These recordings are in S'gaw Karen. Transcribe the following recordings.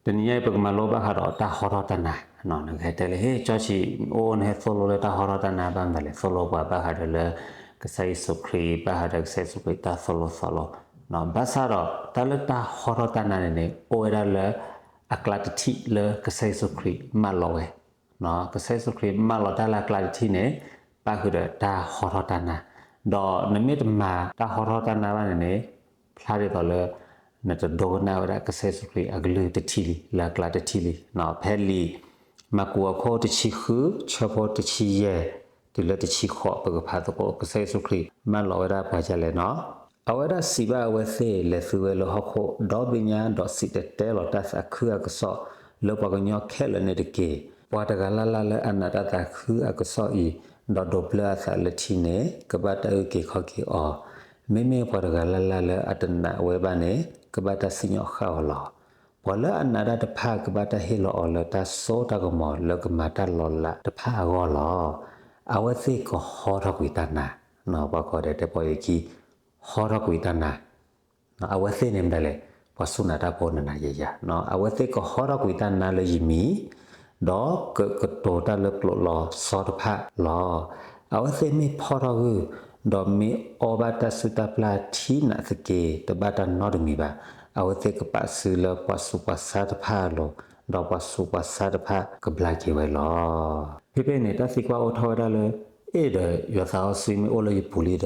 တနံၤညါအံၤ ပကမၤလိဘၣ်ဃးဒီးတၢ်ဟီထီၣ်တၢ်နါ, နကဟဲတဲလၢ ဟ့ ကၠီဆံး အိၣ်နဟဲသိၣ်လိလၢတၢ်ဟီထီၣ်တၢ်နါဘၣ်မနုၤလဲၣ်, သိၣ်လိပှၤဘၣ်ဃးဒီးလၢ ကစၢ်ယ့ၣ်ၡူးခရံာ် ဘၣ်ဃးဒီးကစၢ်ယ့ၣ်ၡူးခရံာ်တၢ်သိၣ်လိသီလိ, ဘၣ်ဆၣ်ဒီးတၢ်လၢတၢ်ဟီထီၣ်တၢ်နါန့ၣ်န့ၣ် အိၣ်ဝဲဒၣ်လၢ အကျါတထံၣ်လၢကစၢ်ယ့ၣ်ၡူးခရံာ်မၢလီၤဝဲ ကစၢ်ယ့ၣ်ၡူးခရံာ်မၢလီၤတၢ်လၢအကျါတထံၣ်န့ၣ် ပၣ်ဃုာ်ဒီးတၢ်ဟီထီၣ်တၢ်နါ, ဒီးနမ့ၢ်တမၤတၢ်ဟီထီၣ်တၢ်နါဘၣ်န့ၣ်န့ၣ် ဖျါဒ်သိးလၢ နတဒိကနၣ်ဝဲဒၣ်ကစၢ်ယ့ၣ်ၡူးခရံာ်အကလုၢ်တထံၣ်လံ လၢအကျါတထံၣ်လံ. ဖဲလံာ်မၢ်ကူးအခိၣ်တဆံဃု ဆၢဖိတဆံယဲၢ် တုၤလၢတဆံဃိး ပကဖးသကိး ကစၢ်ယ့ၣ်ၡူးခရံာ်မၢလီၤဝဲဒၣ်ပှၤဒ်လဲၣ်နီၤ. အဝဲဒၣ်စံးဘၣ်အဝဲသ့ၣ်, လဲၤသုဝဲလၢဟီၣ်ခိၣ်ဒီဘ့ၣ်ညါ ဒီးစံၣ်တဲၤတဲလီၤတၢ်သးခုအကစီၣ်လၢပှၤကညီခဲလၢာ်န့ၣ်တက့ၢ်. ပှၤတဂၤလၢ်လၢ်လၢအနာ်တၢ်သးခုအကစီၣ်အံၤ, ဒီးဒိးဘျၢအသးလၢထံန့ၣ် ကဘၣ်တၢ်အုၣ်က့ၤခီၣ်က့ၤအီၤ, မ့မ့ၢ်ပှၤတဂၤလၢ်လၢ်လၢအတနာ်ဝဲဘၣ်န့ၣ် ကဘၣ်တၢ်စံၣ်ညီၣ်ဃၣ်အီၤလီၤ. ပှၤလၢအနာ်တၢ်တဖၣ် ကဘၣ်တၢ်ဟ့ၣ်လီၤအီၤလၢတၢ်စိတၢ်ကမီၤလၢကမၤတၢ်လီၤလးတဖၣ်အဂီၢ်လီၤ. အဝဲသ့ၣ်ကဟီထီၣ်ကွံာ်တၢ်နါ, ပှၤကိးဂၤဒဲးတဲပီၢ်ယခံ ဟီထီၣ်ကွံာ်တၢ်နါ အဝဲသ့ၣ်န့ၣ်မတၤလဲၣ်, ပှၤစူၢ်နာ်တၢ်ဖိနနၤယယၤ, အဝဲသ့ၣ်ကဟီထီၣ်ကွံာ်တၢ်နါလၢယမံၤ, ဒီးကကတိၤတၢ်လၢကျိာ်လီၤဆီတဖၣ်လီၤ. အဝဲသ့ၣ်မ့ၢ်ဖီၣ်ထီၣ်ဂုၢ်, ဒီးမ့ၢ်အီဘၣ်တၢ်စုၣ်တၢ်ပျၢ်ထံနးသက့ တဘၣ်တၢ်နီတမံၤဘၣ်. အဝဲသ့ၣ်ကပာ်စုလၢပှၤဆူးပှၤဆါတဖၣ်အလိၤ, ဒီးပှၤဆူးပှၤဆါတဖၣ်ကဘျါက့ၤဝဲလီၤ. ဖဲဖဲန့ၣ် တၢ်သံကွၢ်အိၣ်ထီၣ်ဝဲဒၣ်လၢ အဲၣ်ဒီးယွၤသးစီဆှံမ့ၢ်အိၣ်လၢယပူၤလံဒီး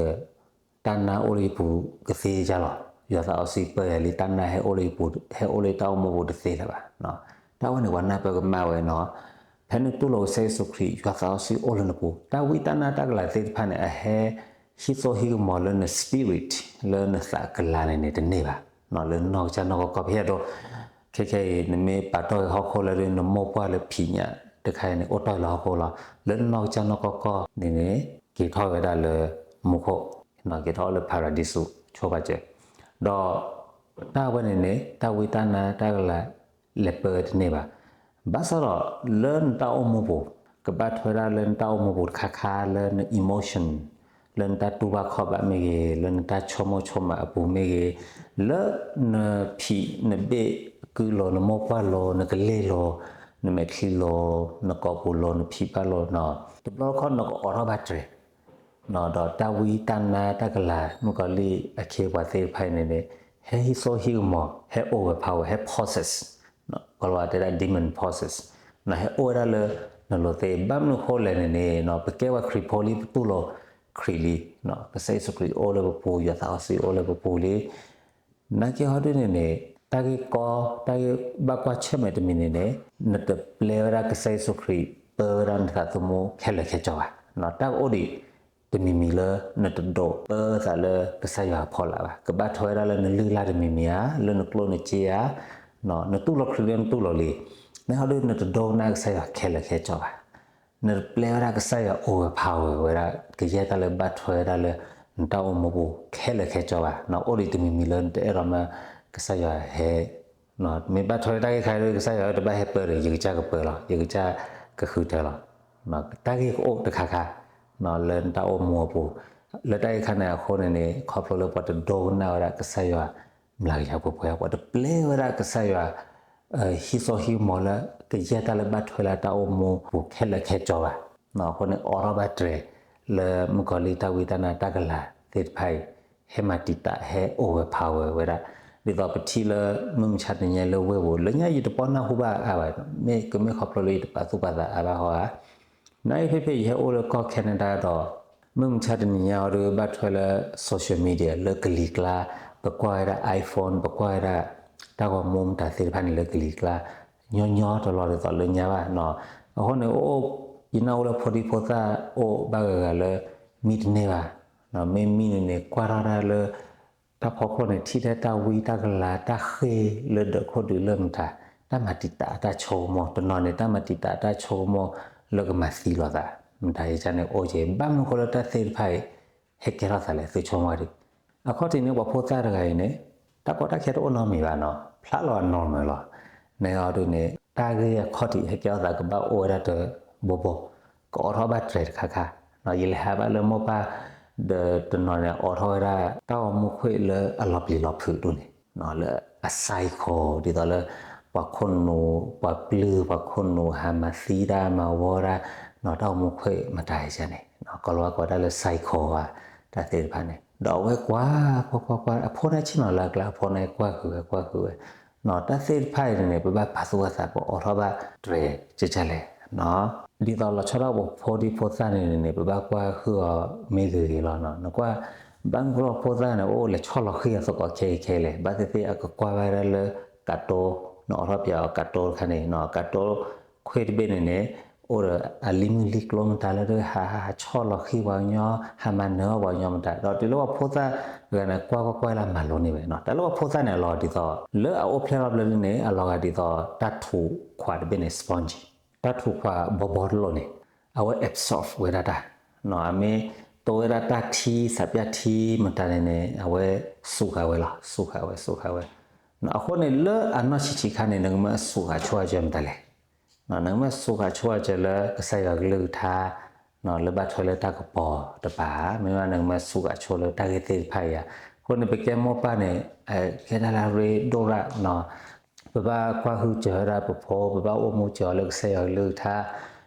တၢ်နါအိၣ်လၢယပူၤကသ့ဧါလီၤ. ယွၤသးစီဆှံပၢယၤလံ တၢ်နါဟဲအိၣ်လၢယပူၤ, ဟဲအိၣ်လၢယတၢ်အိၣ်မူပူၤတသ့လၢၤဘၣ်. တၢ်ဝဲန့ၣ်ပှၤနၢ်ပၢၢ်ကမၣ်ဝဲနီၤ. ဖဲနတူၢ်လိာ်ကစၢ်ယ့ၣ်ၡူးခရံာ် ယွၤသးစီဆှံအိၣ်လၢနပူၤ, တၢ်ဝံတၢ်နါတၢ်ကလၤသ့ၣ်တဖၣ်န့ၣ် အဟဲဟံးစိဟံးကမီၤလၢန spirit လၢနသးကလၤန့ၣ်န့ၣ် တန့ၢ်ဘၣ်. လၢနီၢ်ကစၢ်နီၢ်ကီၢ်ကီၢ် ဖဲအံၤဒီး ခဲခဲအံၤ နမ့ၢ်ပာ်တီၢ်ဂ့ၤဟီၣ်ခိၣ်လၢနမိၢ်ပှၢ်လၢဖံးညၣ်တခါအံၤန့ၣ် အိၣ်တီၢ်လၢဟီၣ်ခိၣ်လီၤ. လၢနီၢ်ကစၢ်နီၢ်ကီၢ်ကီၢ်န့ၣ်န့ၣ် က့ၤထီၣ်ဝဲဒၣ်လၢမူခိၣ်, က့ၤထီၣ်လၢ paradise ဆိပာ်စၢၤ, ဒီးတၢ်ဝဲန့ၣ်န့ၣ် တၢ်ဝံတၢ်နါတၢ်ကလၤ လဲၤပၢဝဲတန့ၢ်ဘၣ်. ဘၣ်ဆၣ်ဒီး လၢနတၢ်အိၣ်မူပူၤ ကဘၣ်ထွဲဒၣ်လၢနတၢ်အိၣ်မူပူၤတခါခါ လၢန emotion လၢနတၢ်တူၢ်ဘၣ်ခီၣ်ဘၣ်မ့ၢ်ဂ့ၤ, လၢနတၢ်ဆိကမိၣ်ဆိကမးအပူၤမ့ၢ်ဂ့ၤ, လၢနဖံးနဘ့ၣ်ကုလိၤ နမိၢ်ပှၢ်လိၤ နကလ့ၢ်လိၤ နမဲာ်ချံလိၤ နကိာ်ပူၤလိၤ နဖံးဘၣ်လိၤနီၤ, တဘျီတခီၣ်နကအိးထီၣ်ဘၣ်တြဲၤ ဒီးတၢ်ဝံတၢ်နါတၢ်ကလၤ မုၣ်ကီၤလံၢ်အခ့အပှၤသ့ၣ်တဖၣ်အံၤန့ၣ်န့ၣ် ဟဲဟံးစိဟံးကမီၤ ဟဲ overpower ဟဲ possess ကီၤလၤဝါတဲဒၣ် demon possess ဟဲအိၣ်ဝဲဒၣ်လၢနလိၤသ့ၣ် ဘၣ်မနုၤဃိလဲၣ်န့ၣ်န့ၣ် ပကဲပှၤခရံာ်ဖိလံ ပတူၢ်လိာ်ခရံာ်လံ, ကစၢ်ယ့ၣ်ၡူးခရံာ်အိၣ်လၢပပူၤ ယွၤသးစီဆှံအိၣ်လၢပပူၤလံ နာ်က့ဟီဒုန့ၣ်န့ၣ် တၢ်ဂ့ၢ်ကီ တၢ်ဂ့ၢ်ဘၣ်ကွၢ်ဆၢၣ်မဲာ်တမံၤန့ၣ်န့ၣ် နတပျဲဝဲဒၣ်ကစၢ်ယ့ၣ်ၡူးခရံာ် ပၢဝဲဒၣ်နသးသမူခဲလၢာ်ခဲဆ့ဘၣ်. တၢ်ကအိၣ်ဒံးတမံၤမံၤလၢ နတဒိးပၢသးလၢကစၢ်ယွၤအဖီလာ်ဘၣ်. ကဘၣ်ထွဲဝဲဒၣ်လၢနလုၢ်လၢ်တမံၤမံၤဧါ, လၢနကျိၣ်နစ့ဧါ, နတူၢ်လိာ်ခရံာ်လၢနတူၢ်လိာ်လံ, နဟီဒုနတဒိကနၣ်ကစၢ်ယွၤခဲလၢာ်ခဲဆ့ဘၣ်. နတပျဲဝဲဒၣ်ကစၢ်ယွၤ overpower ဝဲဒၣ် ကယဲၢ်တၢ်လၢဘၣ်ထွဲဝဲဒၣ်လၢ နတၢ်အိၣ်မူပူၤခဲလၢာ်ခဲဆ့ဘၣ်. အိၣ်ဒံးတမံၤမံၤလၢနတအဲၣ်ဒိးမၢကစၢ်ယွၤဟဲ, မ့ၢ်ဘၣ်ထွဲတၢ်ဂ့ၢ်ခါဒီး ကစၢ်ယွၤတဘၣ်ဟဲပၢဒီး ယကစၢ်ကပၢလီၤ, ယကစၢ်ကဃုထၢလီၤ. တၢ်ဂ့ၢ်ကအိၣ်တခါခါ လၢနတၢ်အိၣ်မူအပူၤ, လၢတၢ်ဂ့ၢ်ခါန့ၣ်အဃိန့ၣ်န့ၣ် ခီဖျိလၢပှၤတဒိကနၣ်ဝဲဒၣ်ကစၢ်ယွၤ မျၤကယၤပှဲၤပှဲၤ, ပှၤတပျဲဝဲဒၣ်ကစၢ်ယွၤ ဟံးစိဟံးကမီၤလၢ ကယဲၢ်တၢ်လၢဘၣ်ထွဲလၢတၢ်အိၣ်မူပူၤခဲလၢာ်ခဲဆ့ဘၣ်. အဃိန့ၣ် အိးထီၣ်ဘၣ်တြဲၤ လၢမုၣ်ကီၤလံၢ်တၢ်ဝံတၢ်နါတၢ်ကလၤသ့ၣ်တဖၣ်အံၤ ဟဲမၤတံာ်တာ် ဟဲ overpower ဝဲဒၣ်, ဒ်သိးပထံၣ်လၢမုၢ်မဆါတနံၤညါလၢဝ့ၢ်ပူၤ လၢညါယတပီၢ်နၢ်ဟူဘၣ်အါဘၣ်, မ့ၢ်ကမ့ၢ်ခီဖျိလၢယတပာ်သူၣ်ပာ်သးအါဘၣ်ဟီဧါ. နာ်အံၤဖဲဖဲယဟဲအိၣ်လၢကီၢ် Canada ဒီး မုၢ်မဆါတနံၤညါအီၤဒီး ဘၣ်ထွဲလၢ social media လၢကလံၤကျါ, ပကွၢ်ဝဲဒၣ် iPhone ပကွၢ်ဝဲဒၣ် တၢ်ဂီၤမူမတၤသ့ၣ်တဖၣ်န့ၣ်လၢကလံၤကျါ, ညီညီတလီၤဒ်သိးလၢညါဘၣ်. အဃိန့ၣ် အိၣ် ယနၢ်ဟူလၢဖိဒံဖိသၣ်အိၣ်ဘၣ်ဂၤဂၤလၢ မံတန့ၢ်ဘၣ်, မ့ၢ်မံန့ၣ်န့ၣ် ကွၢ်ထီၣ်တၢ်လၢ တၢ်ဖီခိၣ်န့ၣ် ထံၣ်ထဲတၢ်ဝံတၢ်ကလၤ တၢ်ဃ့ၢ်လၢဒၢးခိၣ်ဒုးလၢမတၤ, တၢ်မၤတံာ်တာ်အတၢ်ဆိကမိၣ်, တနီၤန့ၣ် တၢ်မၤတံာ်တာ်အတၢ်ဆိကမိၣ်လၢကမၤသံလိာ်သး, မတၤယကန့ၣ်အိၣ်က့ၤ, ဘၣ်မနုၤဃိလၢတၢ်သ့ၣ်တဖၣ်အံၤ ဟဲကဲထီၣ်သးလဲၣ် သုဆိကမိၣ်ဒံး. အခီၣ်ထံးန့ၣ် ပှၤဖိသၣ်တဂၤအံၤန့ၣ် တၢ်ကီတၢ်ခဲတအိၣ်နီတမံၤဘၣ်နီၤ, ဖျါလီၤအ normal လီၤ. နဟီဒုန့ၣ် တၢ်ဂ့ၢ်အခီၣ်ထံးဟဲကဲထီၣ်သးကဘၣ်အိၣ်ဝဲဒၣ်တဘိဘိ, ကအိးထီၣ်ဘၣ်တြဲၤတခါခါ, ယလဲၤဟးဘၣ်လၢမိၢ်ပၢ် ဒီးတနီၤန့ၣ် အိးထီၣ်ဝဲဒၣ် တၢ်ဂီၤမူခွဲးလၢအလီၤပျံၤလီၤဖုးဒိၣ်န့ၣ်, လၢအ cycle ဒ်သိးလၢ ပ ပှၤခိၣ်နူာ် ပှၤပျုၢ် ပှၤခိၣ်နူာ် ဟးမၤသံတၢ် မၤဝီတၢ် နီၢ် တၢ်အိၣ်မူခွဲးမတၤယၤန့ၣ် ကီၢ်လီၤဝါကိးဒၣ်လၢ cycle ဧါ တၢ်သ့ၣ်တဖၣ်န့ၣ် ဒီးအဝဲကွၢ် ကွၢ်ကွၢ်ကွၢ် အဖိန့ၣ်ဆ့ၣ်နီၤလၢအကျါ အဖိန့ၣ်ကွၢ်ဃုာ်ဝဲ ကွၢ်ဃုာ်ဝဲ နီၢ် တၢ်သ့ၣ်တဖၣ်အံၤန့ၣ် ပဘၣ်ပာ်သူၣ်ပာ်သး ပအိးထီၣ်ဘၣ်တြဲၤကကလဲၣ် ဒ်သိးလီၤဆီဒၣ်ပဖိဒံဖိသၣ်န့ၣ်န့ၣ် ပဘၣ်ကွၢ်ဃုာ်အီၤမ့ၢ်ဂ့ၤဂ့ၤလီၤ နကွၢ် ဘၣ်မနုၤဃိလၢဖိသၣ်န့ၣ် အိၣ်လဲၤဆီၣ်လီၤဃံၤအသကိးခဲအံၤခဲအံၤလဲၣ် ဘၣ်သ့ၣ်သ့ၣ်အကကွၢ်ဝဲဒၣ်လၢ ကတိၤ နအိးထီၣ်ပၠးအီၤကတိၤတခါန့ၣ် ကတိၤခွ့ၣ်တဘ့ၣ်န့ၣ်န့ၣ် အိၣ်ဒီးအလံာ်မုၢ်လံာ်ကျိမတၤလၢ ဟးဟးဟးဆီၣ်လီၤဃံၤပှၤကညီ ဟးမၤနၢၤအီၣ်ပှၤကညီမတၤ ဒီးတုၤလၢပှၤဖိသၣ်တဂၤန့ၣ် ကွၢ်ကွၢ်ကွၢ်လၢမၤလိန့ၢ်ဝဲ တၢ်လၢပှၤဖိသၣ်န့ၣ် အလီၤဒ်သိး လၢအအိၣ်ဖျဲၣ်ထီၣ်ဘျီဒ်န့ၣ် အလီၤဂာ်ဒ်သိး တၢ်ထူးခွးတဘ့ၣ်န့ၣ် sponge တၢ်ထူးခွးဘီဘီတလိာ်န့ၣ် အဝဲ absorb ဝဲဒၣ်တၢ် အမ့ၢ်တိဝဲဒၣ်တၢ်ထံ စးပၠၣ်ထံမတၤန့ၣ်န့ၣ် အဝဲစူးဃာ်ဝဲလီၤ စူးဃာ်ဝဲ စူးဃာ်ဝဲ အဃိန့ၣ် လၢအနီၢ်ဆံးဆံးခါန့ၣ် နကမၢအစူးဃာ်ဆိအစၢၤမတၤလဲၣ် နကမၢစူးဃာ်ဆိအစၢၤလၢကစၢ်ယွၤကလုၢ်ကထါ လၢဘၣ်ထွဲလၢတၢ်ကပီၤတပၤ မ့ၢ်ဝဲနကမၢစူးဃာ်ဆိလၢတၢ်ဂ့ၢ်သ့ၣ်တဖၣ်အံၤဧါ အဃိန့ၣ် ပကဲမိၢ်ပၢ်န့ၣ် ကဲဒၣ်လၢအရ့ဒိၣ်ရၣ် ပဘၣ်ကွၢ်ဟုၣ်စၢၤဝဲဒၣ်ပဖိ ပဘၣ်အိၣ်မူစၢၤအီၤလၢကစၢ်ယွၤကလုၢ်ကထါ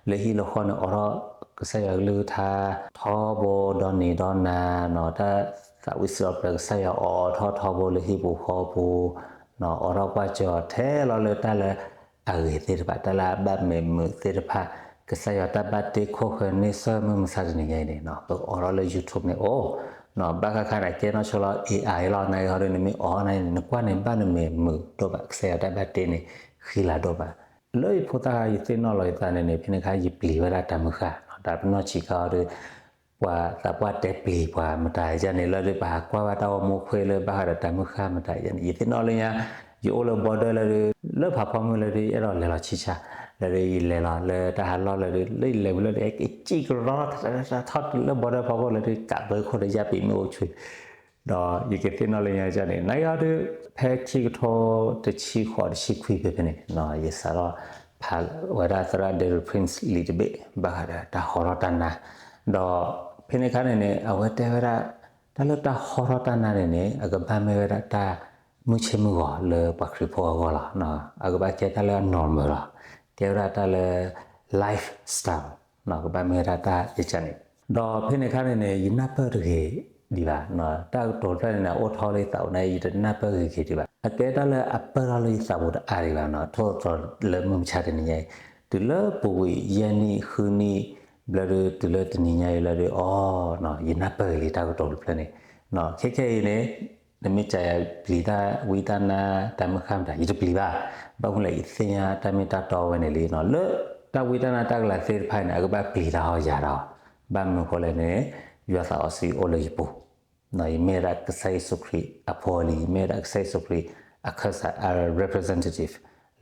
လၢဟံၣ်လၢဃီန့ၣ် အိးထီၣ်ကစၢ်ယွၤကလုၢ်ကထါ ထီဘိဒီနံၤဒီနၤ တၢ်သးဝံၣ်စံးထီၣ်ပတြၢၤကစၢ်ယွၤအိးထီၣ်ထီဘိလၢဟံၣ်ပူၤဃီပူၤ အိးထီၣ်ကွၢ်စၢၤအီၤထဲလီၤလၢတၢ်လၢအဂ့ၤသ့ၣ်တဖၣ် တၢ်လၢအဘၣ်မ့ၢ်မုာ်သ့ၣ်တဖၣ် ကစၢ်ယွၤတၢ်ဘၣ်တ့ခိၣ်ဃၢၤန့ဆၢၣ်မုၢ်မဆါတနံၤညါအံၤန့ၣ် ပအိးထီၣ်လၢ YouTube န့ၣ်အိၣ် ဘၣ်ဃးခါန့ၣ် ကဲနီၢ်ဆိလီၤ AI လီၤ နဂ့ၤဟီဒ်နမ့ၢ်အိးန့ၣ် နကွၢ်န့ၣ် ဘၣ်နမ့ၢ်မုာ်ဒိၣ်ဘၣ် ကစၢ်ယွၤတၢ်ဘၣ်တ့န့ၣ် ဃံလၤဒိၣ်ဘၣ် လၢယဖိသၣ်ယသ့ၣ်နီၣ်လီၤယသးန့ၣ်န့ၣ် ဖဲန့ၣ်ခါ ယပျံၤဝဲဒၣ်တၢ်မုၢ်ဃၢ် တၢ်ပနီၢ်ဆံးခါအီၤဒီး ပှၤသးပှၢ်တဲပျံၤပှၤမတၤယၤန့ၣ် လၢဒ်ပဟးကွၢ်ဘၣ်တၢ်အိၣ်မူခွဲးလၢဘၣ်ဃးဒီးတၢ်မုၢ်ဃၢ်မတၤယၤန့ၣ် ယသ့ၣ်နီၣ်လၢညါ ယအိၣ်လၢ border လၢဒ် လၢဖးဖီမုၢ်လၢဒ် အဲၣ်ဒိးလဲၤလီၤဆံဆါ လၢဒ်ယလဲၤလီၤလၢတၢ်ဟးလီၢ်လၢဒ် လၢယလဲၤဝံၤလၢဒ် ကစံၣ်ကရီ ထီၣ်တုၤလၢ border ဖီခိၣ်လၢဒ် ကးဘၢခိၣ်ဒီးယၢ်ပံးမ့ၣ်အူဆွံ ဒီးယကသ့ၣ်နီၣ်လၢညါန့ၣ် နဂ့ၤဟီဒ် ဖဲခံကထိတဆံဃိးတဆံခွံဖဲဖဲန့ၣ် ယစးထီၣ်ဖးဝဲဒၣ်သရၣ် Derek Prince လံာ်တဘ့ၣ် ဘၣ်ဃးဒီးတၢ်ဟီထီၣ်တၢ်နါ ဒီးဖဲန့ၣ်ခါန့ၣ်န့ၣ် အဝဲတဲဝဲဒၣ် တၢ်လၢတၢ်ဟီထီၣ်တၢ်နါန့ၣ်န့ၣ် အကဘၣ်မ့ၢ်ဝဲဒၣ်တၢ်မုၢ်ဆ့ၣ်မုၢ်ဂီၤလၢပှၤခရံာ်ဖိအဂီၢ်လီၤ. အကဘၣ်ကဲတၢ်လၢအ normal လီၤ. ကဲဝဲဒၣ်တၢ်လၢ lifestyle ကဘၣ်မ့ၢ်ဝဲဒၣ်တၢ်ယကန့ၣ် ဒီးဖဲန့ၣ်ခါန့ၣ်န့ၣ် ယနၢ်ပၢၢ်တဂ့ၤဒံးဘၣ်. တၢ်ကတိၤတဖျၢၣ်န့ၣ်န့ၣ် အိၣ်ထီၣ်လၢယသးပူၤန့ၣ် ယတနၢ်ပၢၢ်ဂ့ၤဂ့ၤဒံးဘၣ်. အကဲတၢ်လၢအပၢၢ်ထီၣ်လၢယသးပူၤတအါဒံးဘၣ်နီၤ ထိၣ်သီလၢမုၢ်မဆါတနံၤညါအံၤ တုၤလၢပူၤကွံာ်ယဲၢ်နံၣ်ဃုနံၣ် ဘျီဒုး တုၤလၢတနံၤညါအံၤလၢဒုး အိ ယနၢ်ပၢၢ်ဂ့ၤလံတၢ်ကတိၤတဖျၢၣ်န့ၣ် ခဲခဲအံၤန့ၣ် နမ့ၢ်စံးယၤပျံၤတၢ်ဝံတၢ်နါတၢ်မုၢ်ဃၢ်မတၤ ယတပျံၤဘၣ်. ဘၣ်မနုၤလဲၣ် ယသ့ၣ်ညါတၢ်မ့ၢ်တၢ်တီဝဲန့ၣ်လံနီၤ လၢတၢ်ဝံတၢ်နါတၢ်ကလၤသ့ၣ်တဖၣ်န့ၣ် အကဘၣ်ပျံၤတၢ်အီၤယၤဒီး ဘၣ်မနုၤဃိလဲၣ်န့ၣ် ယွၤသးစီဆှံအိၣ်လၢယပူၤ ယမ့ၢ်ဝဲဒၣ်ကစၢ်ယ့ၣ်ၡူးခရံာ်အဖိအလံၤ ယမ့ၢ်ဝဲဒၣ်ကစၢ်ယ့ၣ်ၡူးခရံာ်အခၢၣ်စး အ representative